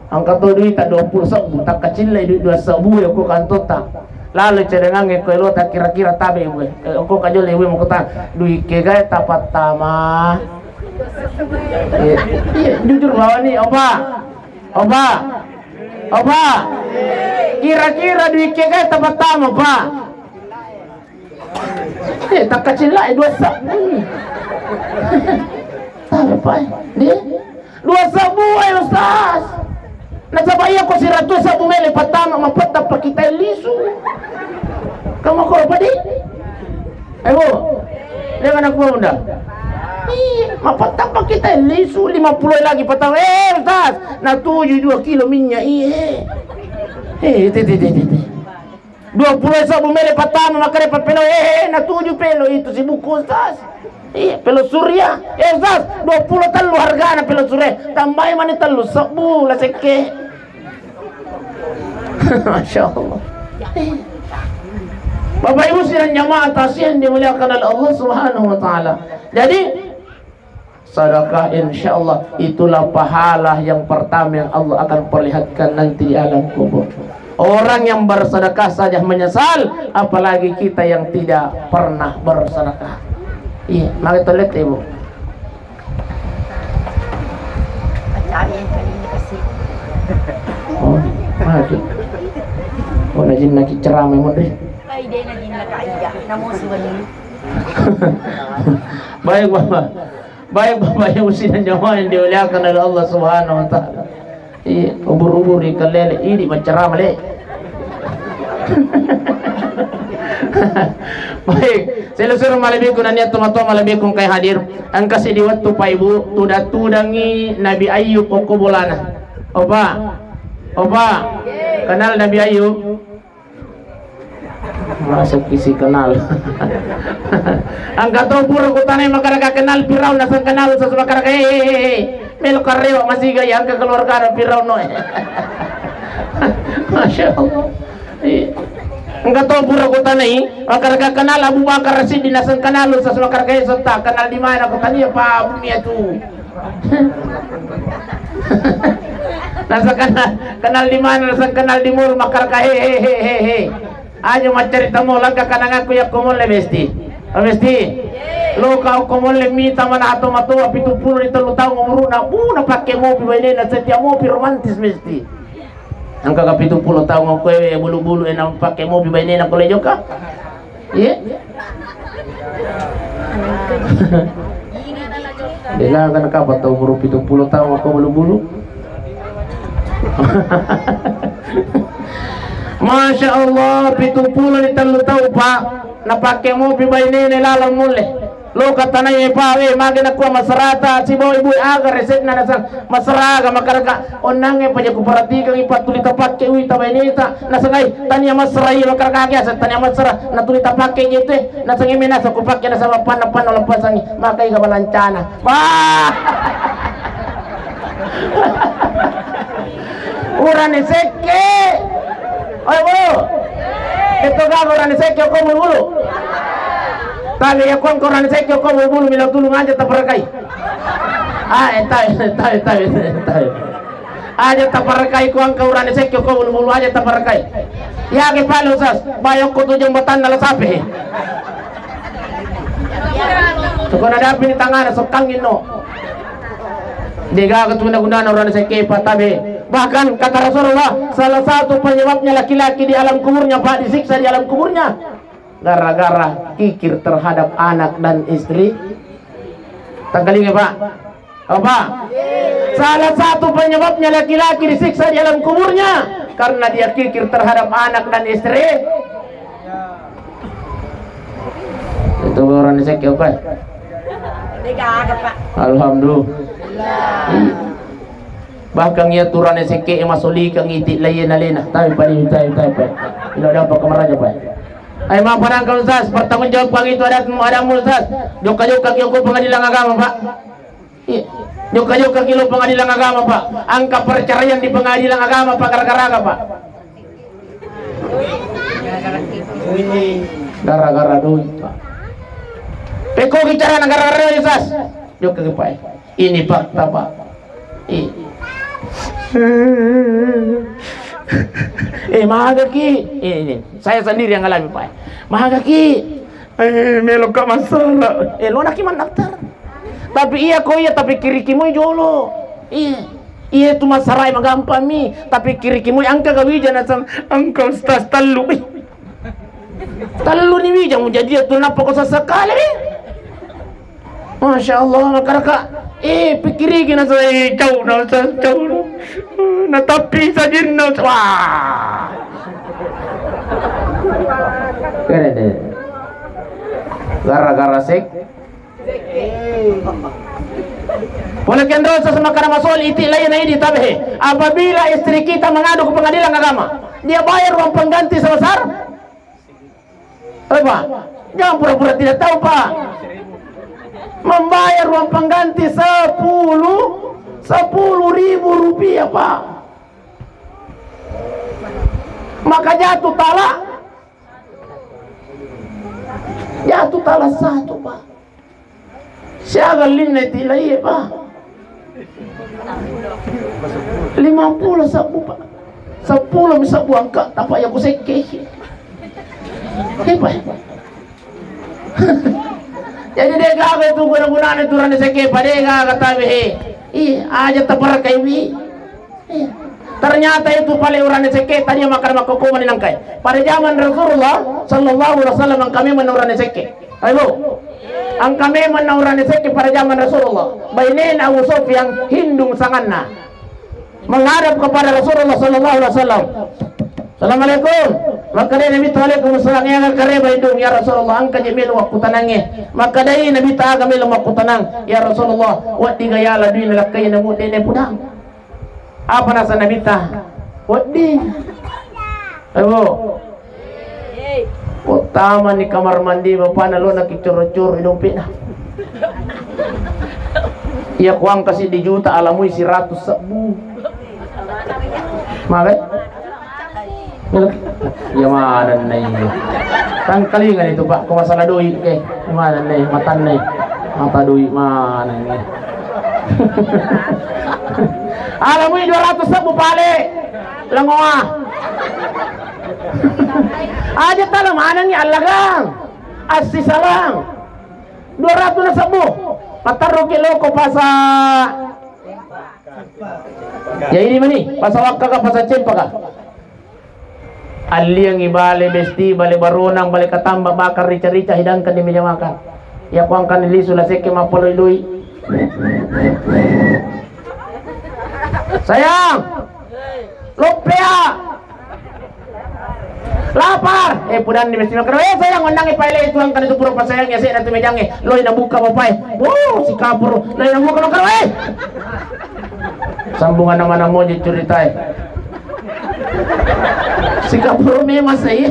engka to duita dua puluh sebbu, takkacillai duit dua sebbu ya ko kantota. Lalu cadangangnge ko elota kira-kira tabe, Ibu. Eh, ko kajolle, Ibu, mau kutang, duit kegae tapattama? Iya, iya, jujur bawani, opa. Opa. Opa. Kira-kira duit kegae tapattama, Pak? Eh, takkacillai dua sebbu. Tabe, Pak, eh. Dua sebbu, eh, Ustaz. Nasaba iya ko seratus sebbu mele pattama, mapetta pakitai lisu. Kamu kau apa, Dik? Eh, Bu. Dia kan aku undang. Iya, mapattapa kita lisu lima puluh lagi patang. Eh, Ustaz, natuju dua kilo minyak. Iya. Eh, tete, tete, tete. Dua puluh sabbu mele patama makare papelo. Eh, eh, natuju pelo itu si buku, Ustaz. Iya, pelo surya. Eh, Ustaz, dua puluh tellu hargana pelo surya. Tambahi mani tellu sabbu la sekke. Masya Allah. Bapak Ibu sidang jamaah taziah yang dimuliakan oleh Allah Subhanahu wa Ta'ala. Jadi, sedekah, insya Allah, itulah pahala yang pertama yang Allah akan perlihatkan nanti di alam kubur. Orang yang bersedekah saja menyesal, apalagi kita yang tidak pernah bersedekah. Iya, mari toilet, Ibu. Oh, maju. Oh, najin naki ceramah, Ibu, deh. Baik, Bapak. Baik, Bapak Ibu sidang jamaah yang dimuliakan oleh Allah Subhanahu wa Ta'ala. Iya, ubur-ubur ikan lele, ini macam mana, Le? Baik, selesai malebbiku nania tomatoa malebbiku kai hadir. Engka sidi wettu, Pak Ibu, tuda-tudangi Nabi Ayub okko bolana. Opa, opa, kenal Nabi Ayub? Masuk isi kenal. Engka to pura kutanai makkadaka kenal Firaun, naseng kenal Ustaz makkadaka, "He, he, he, he. Melo karewa masiga ya engka keluarga ada Firaun noe." Masya Allah. Iya. Engka to pura kutanai makkadaka kenal Abu Bakar Siddiq, naseng kenal Ustaz makkadaka, "He, Ustaz, kenal di mana?" Kutanya, "Pak Abu Mia tu." Naseng kenal, kenal di mana? Naseng kenal di mall, makkadaka, "He, he, he, he, he. Aja maccarita mall, engka kanangaku yakko mall, Besti." Oh, Besti. Loka okko mall mita mana ato matoa pitu pulo di tellu taung umuruna, bu, napakke mopi bainena, setiap mopi romantis, Besti. Engka ka pitu pulo taung okko e bulu-bulu e napakke mopi bainena ko le jokka. Iya. Degaga nakapa tau umur pitu pulo taung okko bulu-bulu. Masya Allah, pitu pulo ni tellu tau, Pak. Napakke mopi bainena laleng mulle. Loka tanai, Pak, we, mage nakua masarata, sibawa ibu aga resekna nasang masaraga makkadaka. Onnangnge paja kuperhatikangngi pattuli tapakke uwita baineta, nasengngai tania massara iya makkadaka, age aseng tania massara natuli tapakke je tu e, nasengnge menasa kupakke nasaba panna-panna leppasangngi, maka iga balancana. Wah. Urane sekke. Oi, Bu. Itu gaga urane sekke ko bulu-bulu. Tapi ya kuang urane sekke ko bulu-bulu mila tulung aja taperkai. Ah, entai, entai, entai, entai. Aja taparekai ko engka urane sekke ko bulu-bulu aja taparekai. Yage pale Ustaz, bayokko tu jembatanna la sape. Toko nadapi ni tangana sokkangin no. Degaga tu guna-gunana urane sekke patabe. Bahkan kata Rasulullah, salah satu penyebabnya laki-laki di alam kuburnya, Pak, disiksa di alam kuburnya gara-gara kikir terhadap anak dan istri. Tangkalinga, Pak. Apa? Salah satu penyebabnya laki-laki disiksa di alam kuburnya karena dia kikir terhadap anak dan istri. Itu orang disiksa apa? Alhamdulillah. Bahkan iya turane sekke e masolikang iti laie nalena. Tapi padi, tapi, tapi, ilo dapat kamaraja, Pak. Ayo, maaf, padangkan, Ustaz, pertanggung jawabkan itu adatmu, adamu, Ustaz. Jokka-jokka ki ko pengadilan agama, Pak. Iya. Jokka-jokka ki lo pengadilan agama, Pak. Angka perceraian di pengadilan agama, Pak, gara-gara apa, Pak? Gara-gara duit, Pak. Pekko bicara gara-gara duit, Ustaz. Jokka ki, Pak. Ini fakta, Pak. Eh. Eh, magaki. Eh, ini. Saya sendiri yang alami, Pak. Magaki. Eh, melo ka massara. Eh, lo naki mandaftar. Tapi iya ko iya, tapi kiriki moi jolo. Iya. Iya tu massara magampang mi, tapi kiriki moi angka ga wija nasang angka ustaz tellu. Ih. Tellu ni wija mujadi tu napa ko sasakale mi. Masya Allah, makaraka. Eh, pikiriki na saya, eh, cau na saya, cau na. Na tapi sajinna, wah. Gara-gara sek. Pole kenro sesama kana masoli iti lain ini tabe. Apabila istri kita mengadu ke pengadilan agama, dia bayar uang pengganti sebesar, eh, Pak, jangan pura-pura tidak tahu, Pak. Membayar uang pengganti sepuluh, sepuluh ribu rupiah, Pak. Maka jatuh talak. Jatuh talak satu, Pak. Siaga linna tilai, Pak? Lima puluh sabbu, Pak. Sepuluh mi sabbu angka, tapa ya kusekke. Hebat. Jadi de' gaga itu guna-gunana itu urane sekke, Pak, de' gaga tabe he. Iya, aja tabarkai wi. Iya. Ternyata itu pale urane sekke tadi makan makkokomani nangkai. Pada zaman Rasulullah sallallahu alaihi wasallam engka memang urane sekke. Ayo. Engka memang urane sekke pada zaman Rasulullah. Bainena Abu Sufyan, Hindung sanganna. Menghadap kepada Rasulullah sallallahu alaihi wasallam. Assalamualaikum. Makkedai Nabitta, "Waalaikumsalam." "Iya, kareba Hindung, ya Rasulullah, engka je melo makkutanangnge." Makkedai Nabitta, "Aga melo makkutanang, ya Rasulullah?" "Wedding ga yala dui nalakkai namu dene pudang." Apa nasa Nabitta? Wedding. Ayo. Uttamani kamar mandi bapana, lo nakicoro-coro dompetna. Iya, kuang kasi di juta, alamui seratus sebbu. Maka? Iya, mana nih? Tangkalingan itu, Pak, ko masalah doi, eh, mana nih, matan nih, mata doi mana nih? Alamui dua ratus sebbu pale, langoa. Aja tala manengi allagang, assisalang. Dua ratus na sebbu. Patarro ki loko pasa. Ya ini mani, pasa wakka ka, pasa cempa ka. Alliangi bale besti, bale baronang, bale katamba, bakar rica-rica, hidangkan di meja makan. Ya kuangkan lisu la sekke mappaloi-loi. Sayang, loppea. Lapar. Eh, pudanni mesti makkero, "Eh, sayang, onnangngi paele itu, angkana itu pura pasayangi, ase'na tu mejangnge." Loi nabuka bapae. Wow, si kapur. Loi nabuka makkero, "Eh." Sambungan nama-nama moje ceritae. Si kapur memang saya.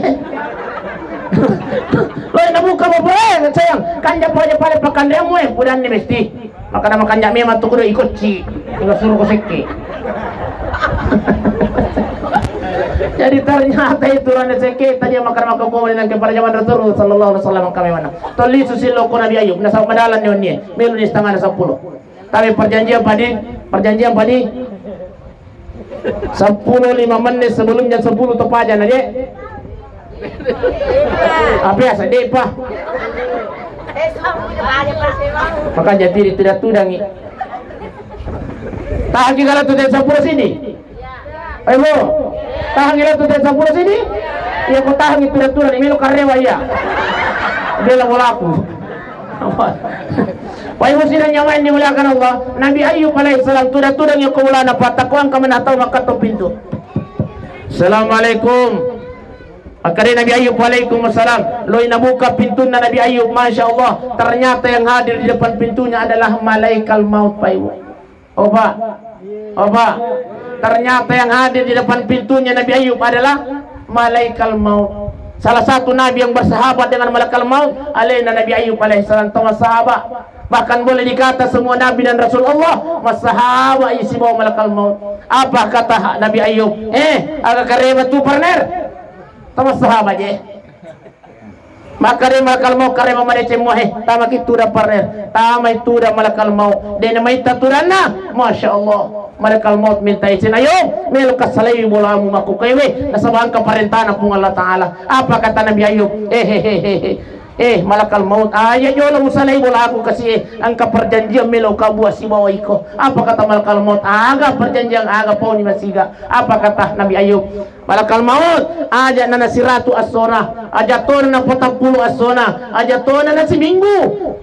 Loi nabuka bapae, "Eh, sayang, kan japa aja pale pakanreammu, eh." Pudanni mesti. Makana makanja memang tu kudu ikocci. Tinggal suruh ko sekke. Jadi ternyata itu rane sekke tadi makana maka ko nang ke pada zaman Rasulullah sallallahu alaihi wasallam kami mana. Toli susi loko Nabi Ayub, nasaba madalan ni wennie. Melu ni setengah sepuluh. Tapi perjanjian padi, perjanjian padi. Sepuluh lima menit sebelum jam sepuluh tepajana, Dek. Apa ya, sedih, Pak? Makanya diri tidak tudangi. Tahan kita tuh jam sepuluh sini. Ayo, Bu. Tahan kita tuh jam sepuluh sini. Ya, kau tahan itu tuh, ini melu karewa ya. Bela bolaku. Pak Ibu sidang yang lain dimuliakan Allah, Nabi Ayub alaihissalam tuda-tudang yang kaulana, Pak, takuang kami natau maka to pintu. Assalamualaikum. Makanya Nabi Ayub, "Waalaikumsalam." Loi nabuka pintunna Nabi Ayub, Masya Allah, ternyata yang hadir di depan pintunya adalah malaikat maut, Pak Ibu. Oba, oba. Ternyata yang hadir di depan pintunya Nabi Ayub adalah malaikat maut. Salah satu nabi yang bersahabat dengan malaikat maut, alena Nabi Ayub alaihissalam, tau massahabat. Bahkan boleh dikata semua nabi dan rasul Allah massahabat isi bawa malaikat maut. Apa kata Nabi Ayub? Eh, aga kareba tu, partner? Tau massahabat je. Makkeda malakal maut, kareba madeceng mua he, tama ki tudang, partner. Tama itu tudang malakal maut. Dena maitta tudanna, Masya Allah. Malakal maut minta izin, "Ayub, melo kassalai bolamu makkukewe, nasaba engka parentana Puang Allah Ta'ala." Apa kata Nabi Ayub? "Eh, eh, eh, eh, eh. Eh, malakal maut, aja jolo musalai bolaku kasi, eh. Engka perjanjian melo kabua sibawa iko." Apa kata malakal maut? "Aga perjanjian, aga pauni masiga?" Apa kata Nabi Ayub? Malakal maut, aja nana siratu assona, aja tona na patappulo assona, aja tona na siminggu.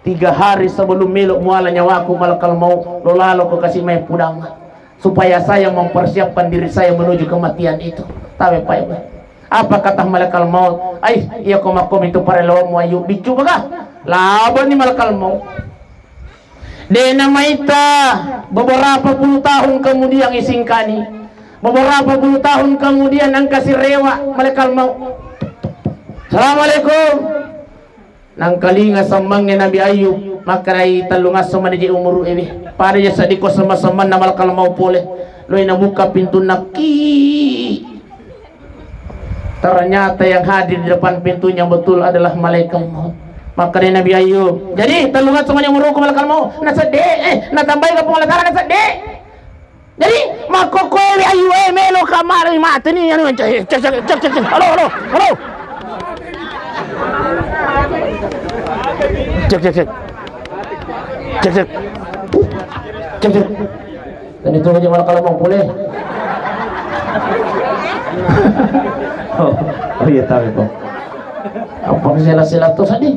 Tiga hari sebelum melo muala nyawaku, malakal maut, lo lalo ko kasi mai pudang, supaya saya mempersiapkan diri saya menuju kematian itu. Tabe pai. Apa kata malaikat maut? Ai, iya ko makko mitu parellomu Ayub, biccu baka. Labani malaikat maut. De namaita beberapa puluh tahun kemudian isingkani. Beberapa puluh tahun kemudian engka sirewa malaikat maut. Assalamualaikum. Nangkalinga sammangnge Nabi Ayub, makkedai, tellungasso mani je umuru ewe. Pada je seddi ko semma-semmanna malaikat maut pole. Loi nabuka pintunna, ki. Ternyata yang hadir di depan pintunya betul adalah malaikat maut. Makkedai Nabi Ayub, jadi tellungasso mani umuruku malaikat maut? Nasedde, eh, natambai ka Puang Allah Taala nasedde. Jadi, makkokkoe Ayub e melo kamari mate ni, anu, cek, cek, cek, cek, cek, cek. Halo, halo, halo. Cek, cek, cek. Cek, cek. Cek, cek. Dan itu aja malah kalau mau boleh. Oh, oh iya tahu itu. Apa sela-sela tuh tadi?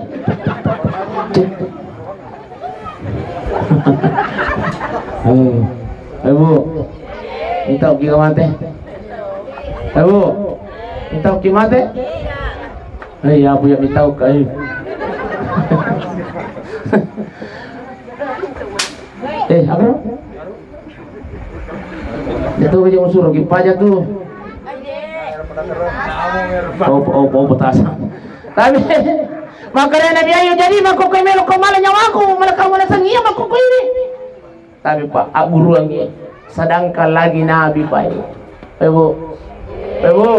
Cek. Hmm. Eh, Bu. Minta uki mate. Eh, Bu. Minta uki mate. Eh, ya, Bu, ya, minta uki. Eh, apa? Itu aja usur, uki paja tuh. Oh, oh, oh, petasan. Tapi, makanya Nabi Ayub, jadi makkokkoe melo ko mala nyawaku, mala kamu naseng iya makkokkoe ini. Tapi, Pak, abburuangngi, sedangkan lagi Nabi, Pak, ini. Eh, Bu. Eh, Bu.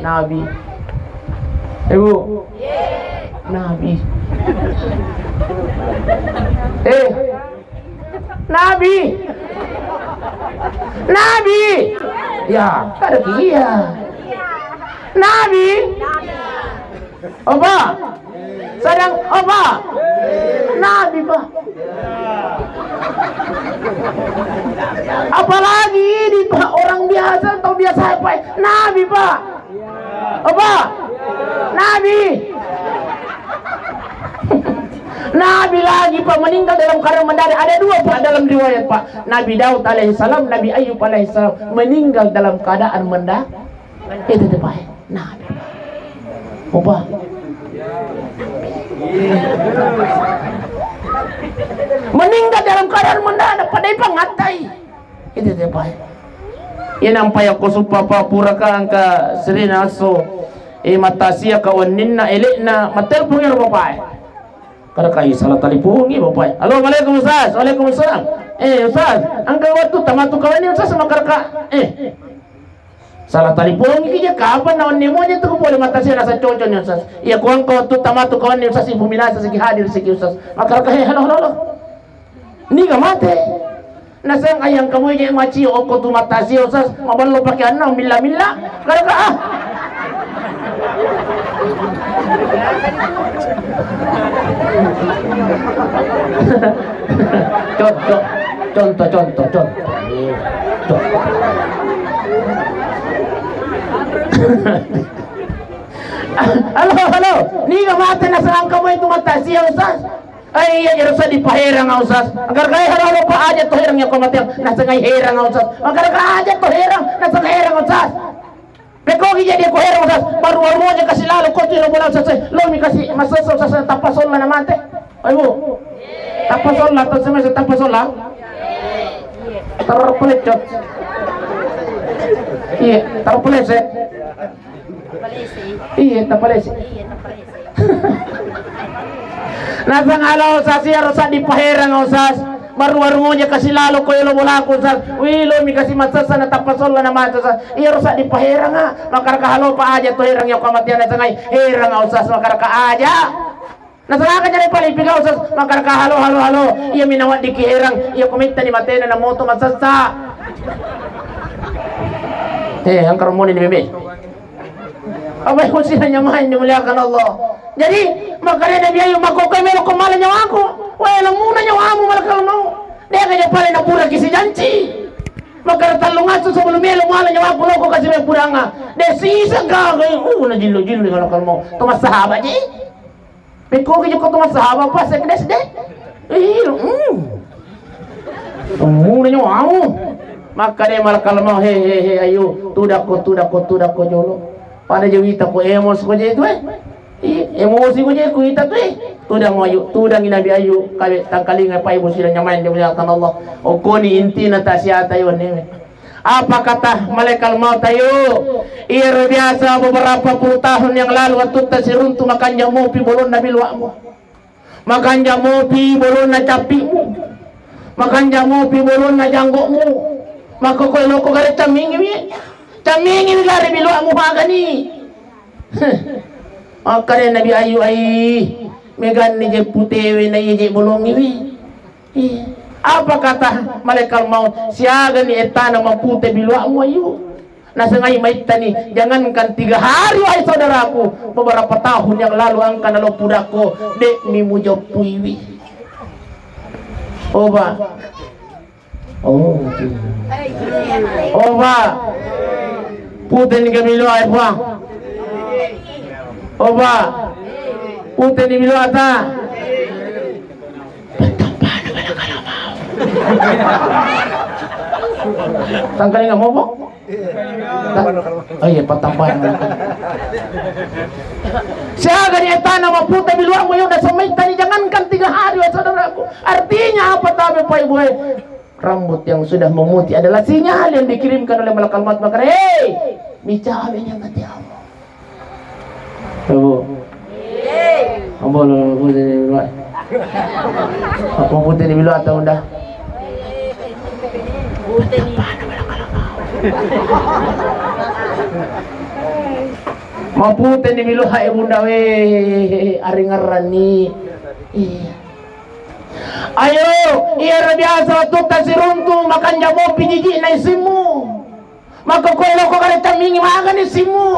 Nabi. Eh, Bu. Nabi. Eh. Nabi. Nabi. Ya, kada iya. Nabi. Apa? Sedang apa? Nabi, Pak. Apalagi ini, Pak, orang biasa atau biasa apa? Nabi, Pak. Apa? Nabi. Nabi lagi, Pak, meninggal dalam keadaan mendadak. Ada dua, Pak, dalam riwayat, Pak. Nabi Daud alaihissalam, Nabi Ayub alaihissalam meninggal dalam keadaan mendadak. Itu tuh, Pak. Nah, apa? Meninggal dalam keadaan mendadak, pada ipangatai. Itu tuh, Pak. Iya nampai aku supa pa pura ka engka sirina asso. Eh, matasia ka wenninna, elekna, matelpon ero bapak. Kada kai salah talipongi bapak. Halo, waalaikumsalam. Waalaikumsalam. Eh, Ustaz, engka waktu tamatu kawan ni Ustaz sama kada ka. Eh. Salah talipongi kija, kapan naon ni moja tu boleh mata sia nasa cocok ni Ustaz. Iya, kuang kau tu tamatu kawan ni Ustaz, ibu minasa siki hadir siki Ustaz. Maka raka, "He, halo, halo, halo. Niga mate?" Naseng ayang kamu je maci oko tu mata sia Ustaz, maballo pakai anna milla-milla. Kada ka, ah. Contoh, contoh, contoh, contoh. Contoh. Halo, halo. Niga mate naseng kamu itu mata sia Ustaz? Ai, iya, jero sa dipaherang, Ustaz. Agar kaya halo, halo, Pak, aja to herang ya komateang. Naseng ai herang, Ustaz. Agar ka aja to herang, naseng herang, Ustaz. Pekko gi jadi ko herang, Ustaz. Baru, baru aja kasih lalu ko tu bola, Ustaz. Lo mi kasih masessa, Ustaz, tappa solla na mate. Ayo. Tappa solla, atau semasa tappa solla. Terpelecot. Iya, terpeleset. Iya, tappa lesi. Naseng halo Ustaz, iya ro sa dipaherang Ustaz. Baru-baru moja kasih lalo ko elo bolaku Ustaz. Wih, lo mi kasih masessa na tappa solla na mate Ustaz. Iya ro sa dipaherang, ah. Makaraka halo pa aja to herang ya kamatian na tengai. Herang Ustaz, makaraka aja. Nasalakan jadi paling pigau Ustaz, makaraka halo, halo, halo. Iya minawa diki herang, iya kumitta ni matena na moto masessa. Eh, angkar moni ni meme. Apa yang sih hanya main dimuliakan Allah. Jadi, makanya Nabi Ayub, "Mako kai melo ko mala nyawaku. Wah, lamuna nyawamu mala kalau mau." Dia kaya paling napura kisi janci. Maka tallung asu sebelum melo mala nyawaku lo ko kasih puranga. Dia sisa gagai, uh, na jillo-jillo kalau mau. Teman sahabat ji. Pekko ki jokko to massahaba pas sekdes de. Ih, hmm. Muna nyo au. Maka de malakal mau, he, he, he, ayo, tudakko, tudakko, tudakko jolo. Pada je wita ko emosi ko je tu, eh. Iya, emosi ko je ku wita tu, eh. Tudang Ayub, tudangi Nabi Ayub, kawe tangkalinga pai bosi dan nyamain dia muliakan Allah. Okoni intina tasiata yo neme. Apa kata malaikat maut, ayo? Iya biasa beberapa puluh tahun yang lalu waktu tasiruntu makanja mopi bolon Nabi luakmu. Makanja mopi bolonna cappi'mu. Makanja mopi bolonna janggokmu. Makkokkoe loko gare cammingiwi. Cammingiwi gare biloamu magani. Akkade Nabi Ayub, ai, meganni je putewe na iye je bolongiwi. Iya. Apa kata malaikat maut? Siagani ettana mapute biloamu, Ayub? Nasengai maittani, jangankan tiga hari, wahai saudaraku, beberapa tahun yang lalu engka nalo pudakko, de'mi mujeppuiwi. Oba. Oh, oba. Puteni kami lo, ai puang. Oba. Puteni bilo ata. Patampana bala kalamau. Tangkalinga mopo? Ta-, oh iya, patampana bala kalamau. Siaga ni ettana mapute biloamu, yo, nasemaittani, jangankan tiga hari, wahai saudaraku. Artinya apa tabe pai boe? Rambut yang sudah memutih adalah sinyal yang dikirimkan oleh malaikat maut, maka, hei, micawe nyameng tiamu. Ibu. Ambo lo, lo putih ni bilo. Mau putih ni bilo atau udah? Mau putih ni bilo, hai bunda we, aringerrani. Iya. Ayo, iyaro biasa wettu tasiruntu, makanja mopi jiji'na isimmu. Makkokkoe loko gare cammingi magani isimmu.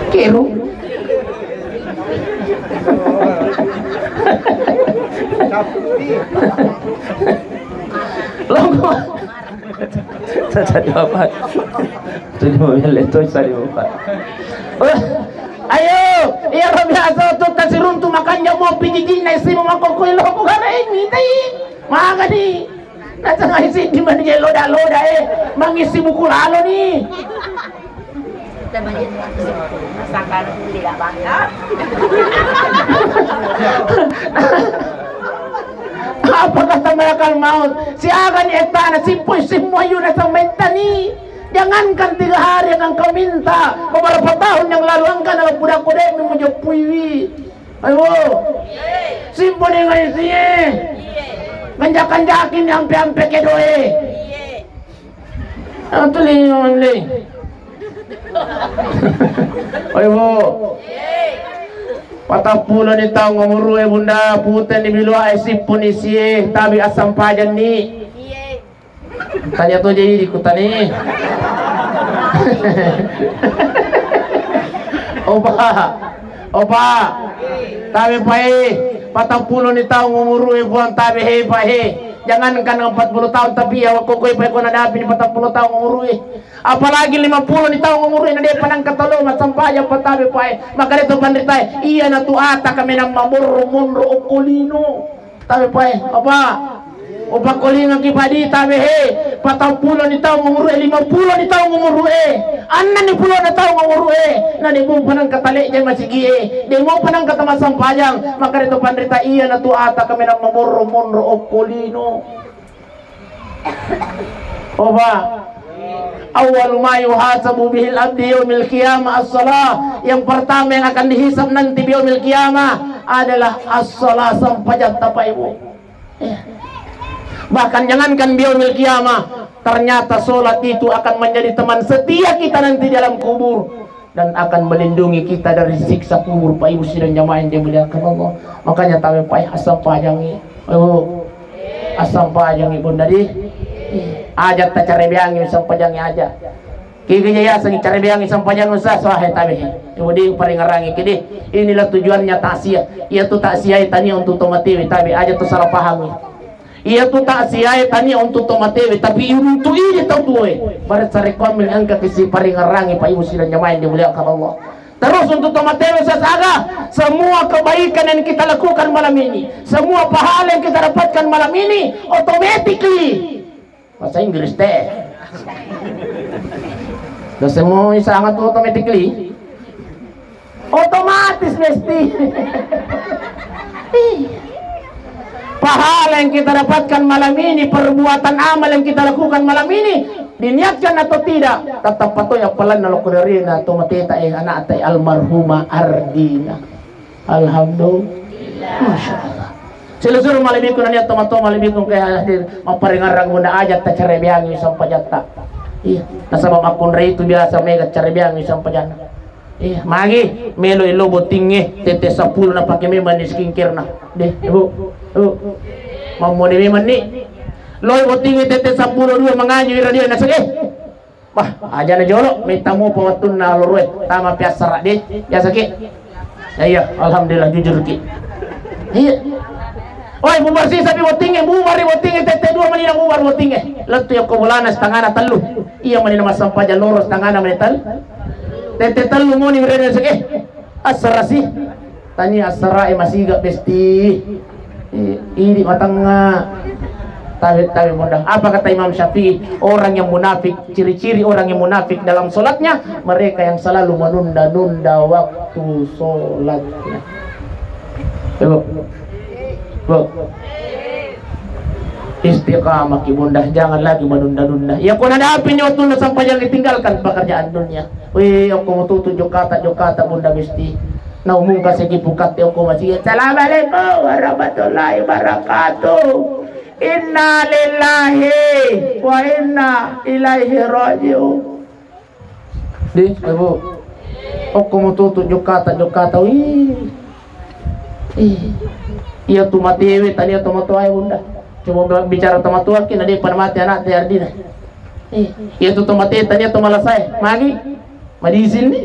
Keru. Loko. Tadi apa? Tadi mau lihat tuh tadi apa? Ayo, iyaro biasa wettu tasiruntu makanja mopi jiji'na isimmu, makkokkoe loko gare mitai. Magani. Nasengai siddi mani je loda-loda, eh. Mangisi buku lalo ni. Apa kata malaikat maut? Siaga ni ettana, simpoi simmu ayu nasemaittani. Jangankan tiga hari yang engkau minta, beberapa tahun yang lalu engka nalo pudakko de'mi mujeppuiwi. Ayo. Simponi ngai sie. Menjakan jakin ampe-ampe kedoe. Atuli onle. Ayo. Patappulo ni taung umuru e bunda, pute ni biloa e, simponi sie, tabe assampajanni. Tania to jadi kutani. Opa, opa, tabe pae, patappulo ni taung umuru e puang, tabe he pae. Jangankan empat puluh tahun, tapi ya wakko koe pae ko nadapi ni patappulo taung umuru e. Apalagi lima puluh ni taung umuru e, na de panangka tolo massampajang pa tabe pae. Maka de to panritae, iya na tu ata kamenang maborro monro okko lino. Tabe pae, apa? Upakkolingaki padi tabe he, patappulo ni taung umuru e, lima puluh ni taung umuru e, annang ni pulo na taung umuru e, na de mo panangka tale jai masigi e, de mo panangka tama sampajang, maka de to panrita iya na tu ata kamenang maborro monro okko lino. Oba. Awwalu ma yuhasabu bihil abdi yaumil qiyamah as-shalah. Yang pertama yang akan dihisab nanti di yaumil qiyamah adalah as-shalah, sampajang tapai bu. Ya. Bahkan jangankan di yaumil qiyamah, ternyata sholat itu akan menjadi teman setia kita nanti dalam kubur dan akan melindungi kita dari siksa kubur, Pak Ibu sidang jamaah yang dimuliakan Allah. Makanya tabe pae assampajangi. Ayo. Assampajangi bunda di. Aja tacarebeangi, sampajangi aja. Kige jaya sangi carebeangi sampajangi usah, wahai tabe. Ibu di paringarangi kidi. Inilah tujuannya takziah. Iya tu takziah tania untuk tomatewe tabe, aja tu salah pahami. Iya tu takziah e tania untuk tomatewe, tapi untuk ini tau tuoe. Bare sarekkoammi engka kisi paringarangi, Pak Ibu sidang jamaah yang dimuliakan Allah. Terus untuk tomatewe sasaga, semua kebaikan yang kita lakukan malam ini, semua pahala yang kita dapatkan malam ini, automatically, bahasa Inggris teh. Dasemu sangat automatically. Otomatis mesti. Pahala yang kita dapatkan malam ini, perbuatan amal yang kita lakukan malam ini, diniatkan atau tidak, tetap patoya palanna lokko darina to mateta, eh, anakta, eh, almarhumah Ardina. Alhamdulillah. Masya Allah. Silusuru malebbiku nania tomatoa malebbiku engka hadir mapparingarrang bunda aja tacarebeangi sampajatta. Iya, nasaba makkunrai itu biasa mega carebeangi sampajanna. Iya, magi melo ilo bottingnge tette seppulo napake memang ni skincare na. Deh, ibu, ibu. Mammode memang ni. Loi bottingnge tette seppulo dua mangaji radio nasage. Wah, aja na jolo, metta mupa wettunna loroe, tama piassara de, biasa ki. Ya, iya, alhamdulillah jujur ki. Iya. Oi, bubar sisa pi bottingnge, bubar bottingnge, tette dua manina bubar bottingnge. Lettu yakko bolana setengana tellu. Iya manina massampajang loro setengana manina tellu. Tette tellu moni rene seke. Assarasi. Tania assarae masiga besti. Eh, idi matangnga. Tabe, tabe bunda. Apa kata Imam Syafi'i? Orang yang munafik, ciri-ciri orang yang munafik dalam sholatnya, mereka yang selalu menunda-nunda waktu sholatnya. Ibu. Bu. Istiqamah ki bunda, jangan lagi menunda-nunda. Ya kona dapi nyotunna sampajang ditinggalkan pekerjaan dunia. Wih, aku mau tutu jokata, jokata bunda besti. Naumung kasih pukat ya aku masih. Assalamualaikum warahmatullahi wabarakatuh. Inna lillahi wa inna ilaihi raji'un. Di, ibu. Okko mututu jokata, jokata. Wih. Ih. Iya tu matewe tania tomatoae bunda. Coba bicara tomatoa ki na depa mate anak te ardina. Ih. Iya tu tomate tania tomalasae. Magi. Madisin ni.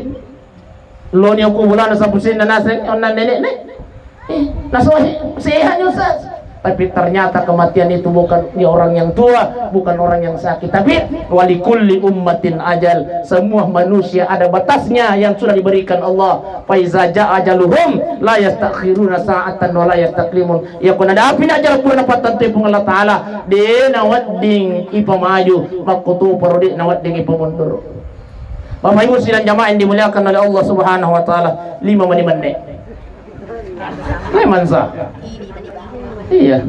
Loni aku bulana sapusinna naseng onna nenek ne. Eh, nasohe, sehat ni Ustaz. Tapi ternyata kematian itu bukan di orang yang tua, bukan orang yang sakit. Tapi walikulli ummatin ajal. Semua manusia ada batasnya yang sudah diberikan Allah. Faiza jaa ajaluhum la yastakhiruna sa'atan wa la yastaqdimun. Ya kuna dapi na ajal purna pattentu pung Allah Ta'ala. De na wedding ipamaju, makkutu paro de na wedding ipamundur. Bapak Ibu sidang jamaah yang dimuliakan oleh Allah Subhanahu wa Ta'ala, lima mani menne. Lemansa. Iya.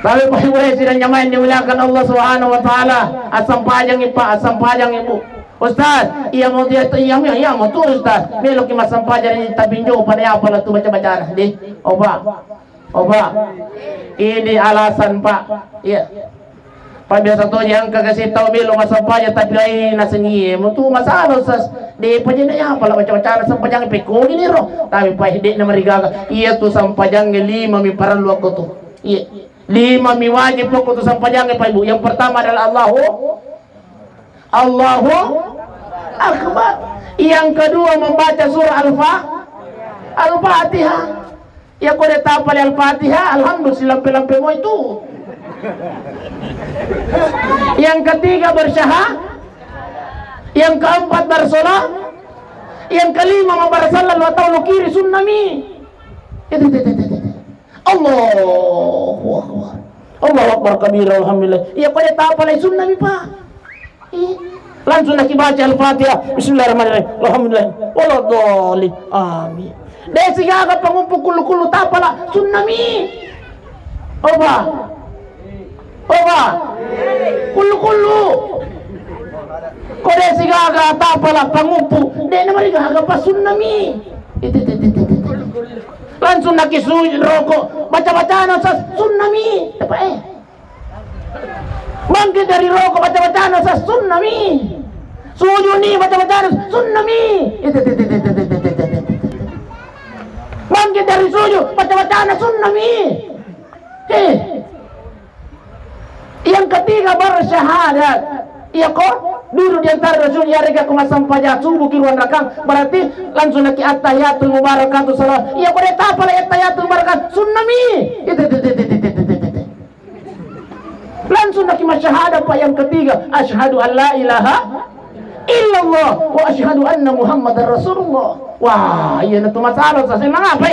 Tapi Bapak Ibu sidang jamaah yang dimuliakan Allah Subhanahu wa Ta'ala, asam pajang Pak, asam pajang Ibu. Ustaz, iya mau dia iya iya mau tuh Ustaz. Melo ki masam pajang di tabinjo pada apa lah tu baca-baca deh. Oba. Oba. Ini alasan Pak. Iya. Pak biasa to yang kagak sih tahu melo masam pajang tapi ai nasengi. Mau tuh masalah Ustaz. De pajana ya apa lah baca-baca sampajang pekko gini roh. Tapi Pak de na marigaga. Iya tu sampajang lima mi parallu aku tu. Iya. Lima mi wajib aku tu sampajang Pak Ibu. Yang pertama adalah Allahu Allahu Akbar. Yang kedua membaca surah Al-Fa Al-Fatihah. Ya kode tapale Al-Fatihah, alhamdulillah lampe-lampe mo itu. Yang ketiga bersyahadat. Yang keempat bersolat. Yang kelima membaca sallallahu atau lukiri sunnami. Itu, itu, itu, itu, itu. Allahu Akbar. Allahu Akbar kabira, alhamdulillah. Iya pada tapalai sunnami Pak. Iya. Langsung naki baca Al-Fatihah. Bismillahirrahmanirrahim. Alhamdulillah. Waladdallin. Amin. De sigaga pangumpu kullu-kullu tapala sunnami. Oba. Oba. Kullu-kullu. Kode sigaga tapala pangumpu. De na marigaga pa sunnami. Langsung naki sujud roko, baca-bacana Ustaz, sunnami. Apa eh? Bangkit dari roko, baca-bacana Ustaz, sunnami. Sujud ni, baca-bacana sunnami. Bangkit dari sujud, baca-bacana sunnami. Eh. Yang ketiga bersyahadat. Iya ko, duduk di antara Rasul ya rega ko masampaja subuh ki ruang rakang. Berarti langsung naki attahiyatul mubarakatuh salam. Iya ko de tapala attahiyatul mubarakatuh sunnami. Itu, itu, itu, itu, itu, itu, itu. Langsung naki masyahadat Pak yang ketiga. Asyhadu an la ilaha illallah wa asyhadu anna Muhammadar Rasulullah. Wah, iya na tu masalah saya mengapa?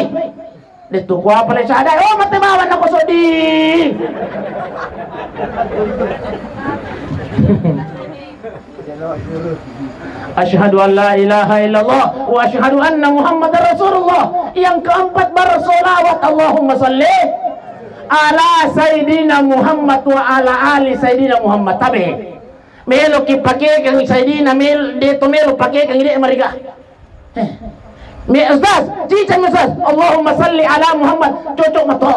Dettu kuapa le sadai, oh mate bawang nako seddi. Asyhadu an la ilaha illallah wa asyhadu anna Muhammadar Rasulullah. Yang keempat, bersolawat, Allahumma salli ala Sayyidina Muhammad wa ala ali Sayyidina Muhammad. Tabe. Melo ki pakekeng Sayyidina, mel, de to melo pakekeng, de mariga. Eh. Me, Ustaz, ciceng Ustaz. Allahumma salli ala Muhammad. Cocok mato.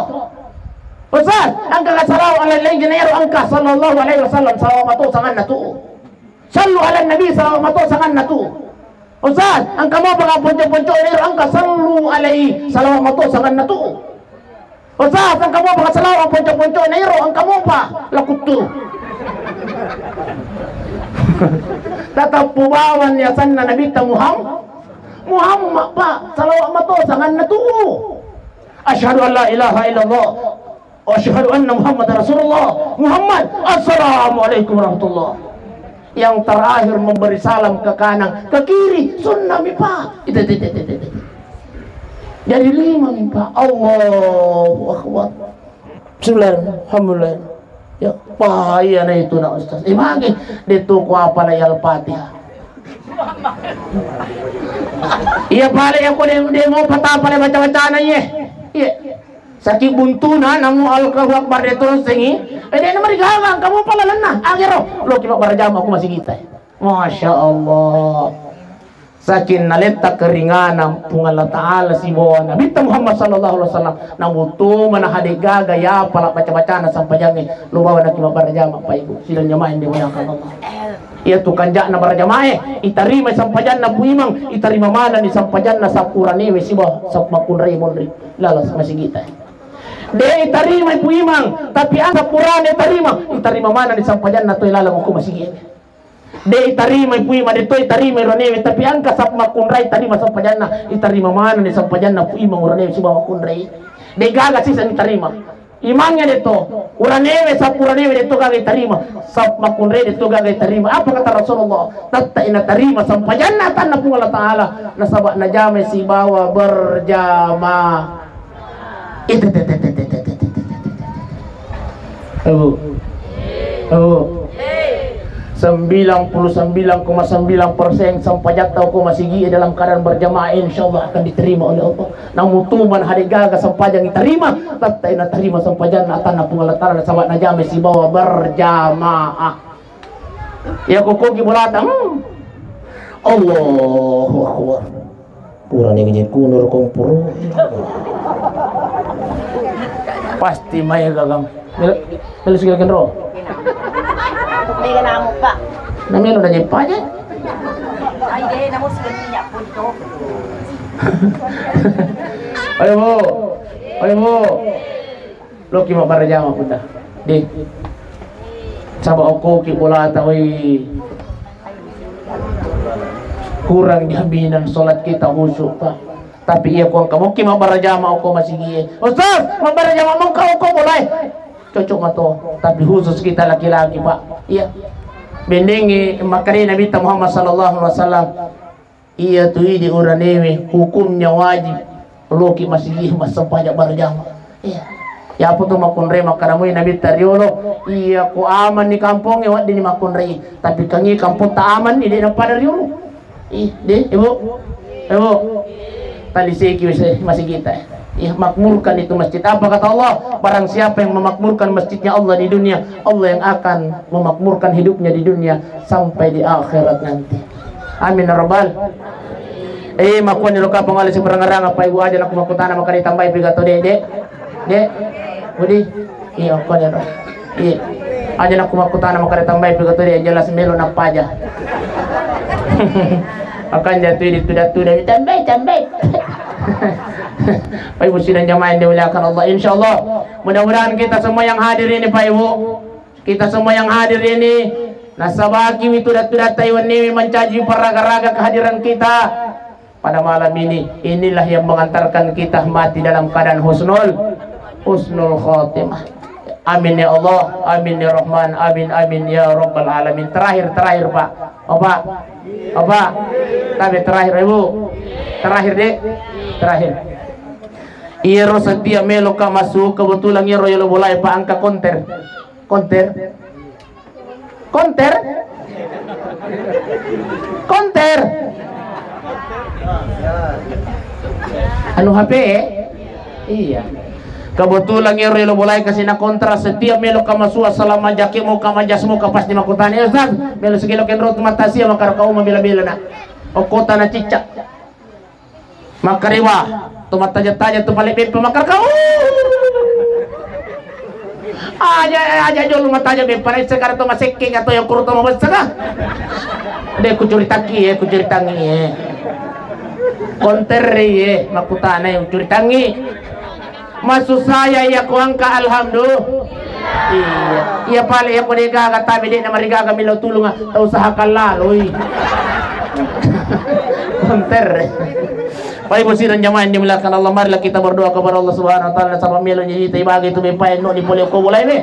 Ustaz, engka ka salawat ala lain jenero engka sallallahu alaihi wasallam, salawat mato sanganna tu. Sallu ala nabi, salawat mato sanganna tu. Ustaz, engka mopa ka ponco-ponco nero engka sallu alaihi, salawat mato sanganna tu. Ustaz, engka mopa ka salawat ponco-ponco nero engka mopa lakuttu. Tatappu bawang yasanna Nabitta Muhammad. Muhammad, Pak, salawat mato sanganna tu. Asyhadu an la ilaha illallah. Asyhadu anna Muhammadar Rasulullah. Muhammad, assalamualaikum warahmatullah. Yang terakhir memberi salam ke kanan, ke kiri, sunnah mi, Pak. Itu, itu, itu, itu, itu. Jadi lima mi, Pak. Allahu Akbar. Bismillah, alhamdulillah. Ya, wah, iya na itu na Ustaz. Eh, magi, de tu ku apa la Al-Fatihah. Iya pale ya ku de, de mo patapa le baca-bacana iye. Iya. Saki buntuna namu Allahu Akbar de terus sengi. Eh, de na marigaga kamu pala lenna. Agero. Lo ki mabbara jama ku masigi ta. Masya Allah. Saking naletta keringana Puang Allah Ta'ala sibawa Nabitta Muhammad sallallahu alaihi wasallam, namutu mana hade gaga ya pala baca-bacana sampajangnge, lo bawa naki mabbara jama, Pak Ibu, sidang jamaah yang dimuliakan Allah. Iya tu kanjakna bara jamaah, itarima sampajanna Pu Imang, itarima manani sampajanna sapuranewe sibawa sap-, makkunrai monri lala masigita. De itarima Pu Imang, tapi asa purane tarima, itarima manani sampajanna toi lala mako masigi. De itarima Pu Imang, de to itarima uranewe, tapi engka sap makkunrai tarima sampajanna, itarima manani sampajanna Pu Imang uranewe sibawa makkunrai. De gaga sisa itarima. Imangnya de to, uranewe, sap uranewe de to gaga itarima, sap makkunrai de to gaga itarima. Apa kata Rasulullah? Tette natarima sampajanna atanna Puang Allah Ta'ala, nasaba najamai sibawa berjamaah. Itu, itu, itu. Abu. Abu. Sembilan puluh sembilan koma sembilan persen sampajatta ko masigi dalam keadaan berjamaah, insya Allah akan diterima oleh Allah. Namutu mana hade gaga sampajang diterima, tette natarima sampajanna atanna Puang Allah Ta'ala, nasaba najamai sibawa berjamaah. Ya kokogi bolata, hmm. Allahu Akbar. Purane gaje kunur komporo. Pasti mai gagang. Melo, melo segala kenro. Mega namu, Pak. Na melo na jeppa aja. Ai de namu segala minyak pun to. Ayo, Bu. Ayo, Bu. Loki mabbara jama puta. Di. Saba okko ki bolata, woi. Kurang jaminan salat kita khusyuk, Pak. Tapi iya ko engka mokki mabbara jama okko masigie. Ustaz, mabbara jama mongka okko bolai. Cocok mato. Tapi khusus kita laki-laki, Pak. Iya. Bendengi makkeda Nabitta Muhammad sallallahu alaihi wasallam. Iya tu idi uranewe hukumnya wajib loki masigi massempajang berjamaah. Iya. Yapo tu makkunrai makkanamui Nabitta riolo, iya ko aman ni kampongnge wedding ni makkunrai. Tapi kangi kampong ta aman ni de napada riolo. Ih, de, Ibu. Ibu. Talisiki wis masigi ta. Iya, makmurkan itu masjid. Apa kata Allah? Barang siapa yang memakmurkan masjidnya Allah di dunia, Allah yang akan memakmurkan hidupnya di dunia sampai di akhirat nanti. Amin ya rabbal. Eh, makkuani lo kapang ale siparangarang apa ibu aja nakku makkutana makkeda tambai piga to de, de. De. Budi. Iya, makkuani ro. Iya. Aja nakku makkutana makkeda tambai piga to de, jelas melo nappa aja. Makanja tu di tuda-tuda tambai, tambai. Pak Ibu sidang jamaah yang dimuliakan Allah, insyaallah mudah-mudahan kita semua yang hadir ini Pak Ibu, kita semua yang hadir ini, nasabaki mi tuda-tuda taiwan ini mencaji paraga-raga kehadiran kita pada malam ini. Inilah yang mengantarkan kita mati dalam keadaan husnul, husnul khotimah. Amin ya Allah, amin ya Rahman, amin, amin ya Rabbal Alamin. Terakhir, terakhir, Pak. Apa? Apa? Tapi terakhir, Ibu. Terakhir, Dek. Terakhir. Iyaro setia meloka masuk, kebetulan iyaro yolo bolai, Pak, engka konter. Konter. Konter? Konter. Anu H P? Iya. Kebetulan ero lo bolai kasih na kontra, setiap melo kamasua selama jaki mau kamajas mau ka pasti makutani, "Eh, Ustaz, melo segelo kenro tu mata sia makar kau mabela-bela nak." Okota na cicak. Makkarewa, to mattaja-taja to pale beppa makkarka. Aja, aja jolo mattaja beppa, na sekarang to masekke atau yang kuru to mabessa ka. De kucuritangi ye, kucuritangi ye. Konterre ye, makutana ye, kucuritangi. Masusaya iya kuangka, alhamdulillah. Iya. Iya pale iya ko de gaga tabe de na marigaga milo tulunga, tau usahakan laloi. Konterre. Baik, ibu sidang jamaah yang dimuliakan Allah, marilah kita berdoa kepada Allah Subhanahu wa Ta'ala, sabab melo nyita ibagi tu bepae no di pole ko bolai be.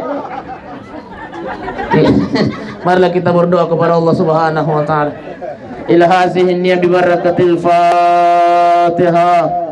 Marilah kita berdoa kepada Allah Subhanahu wa Ta'ala. Ila hazihi niyah bi barakatil Fatihah.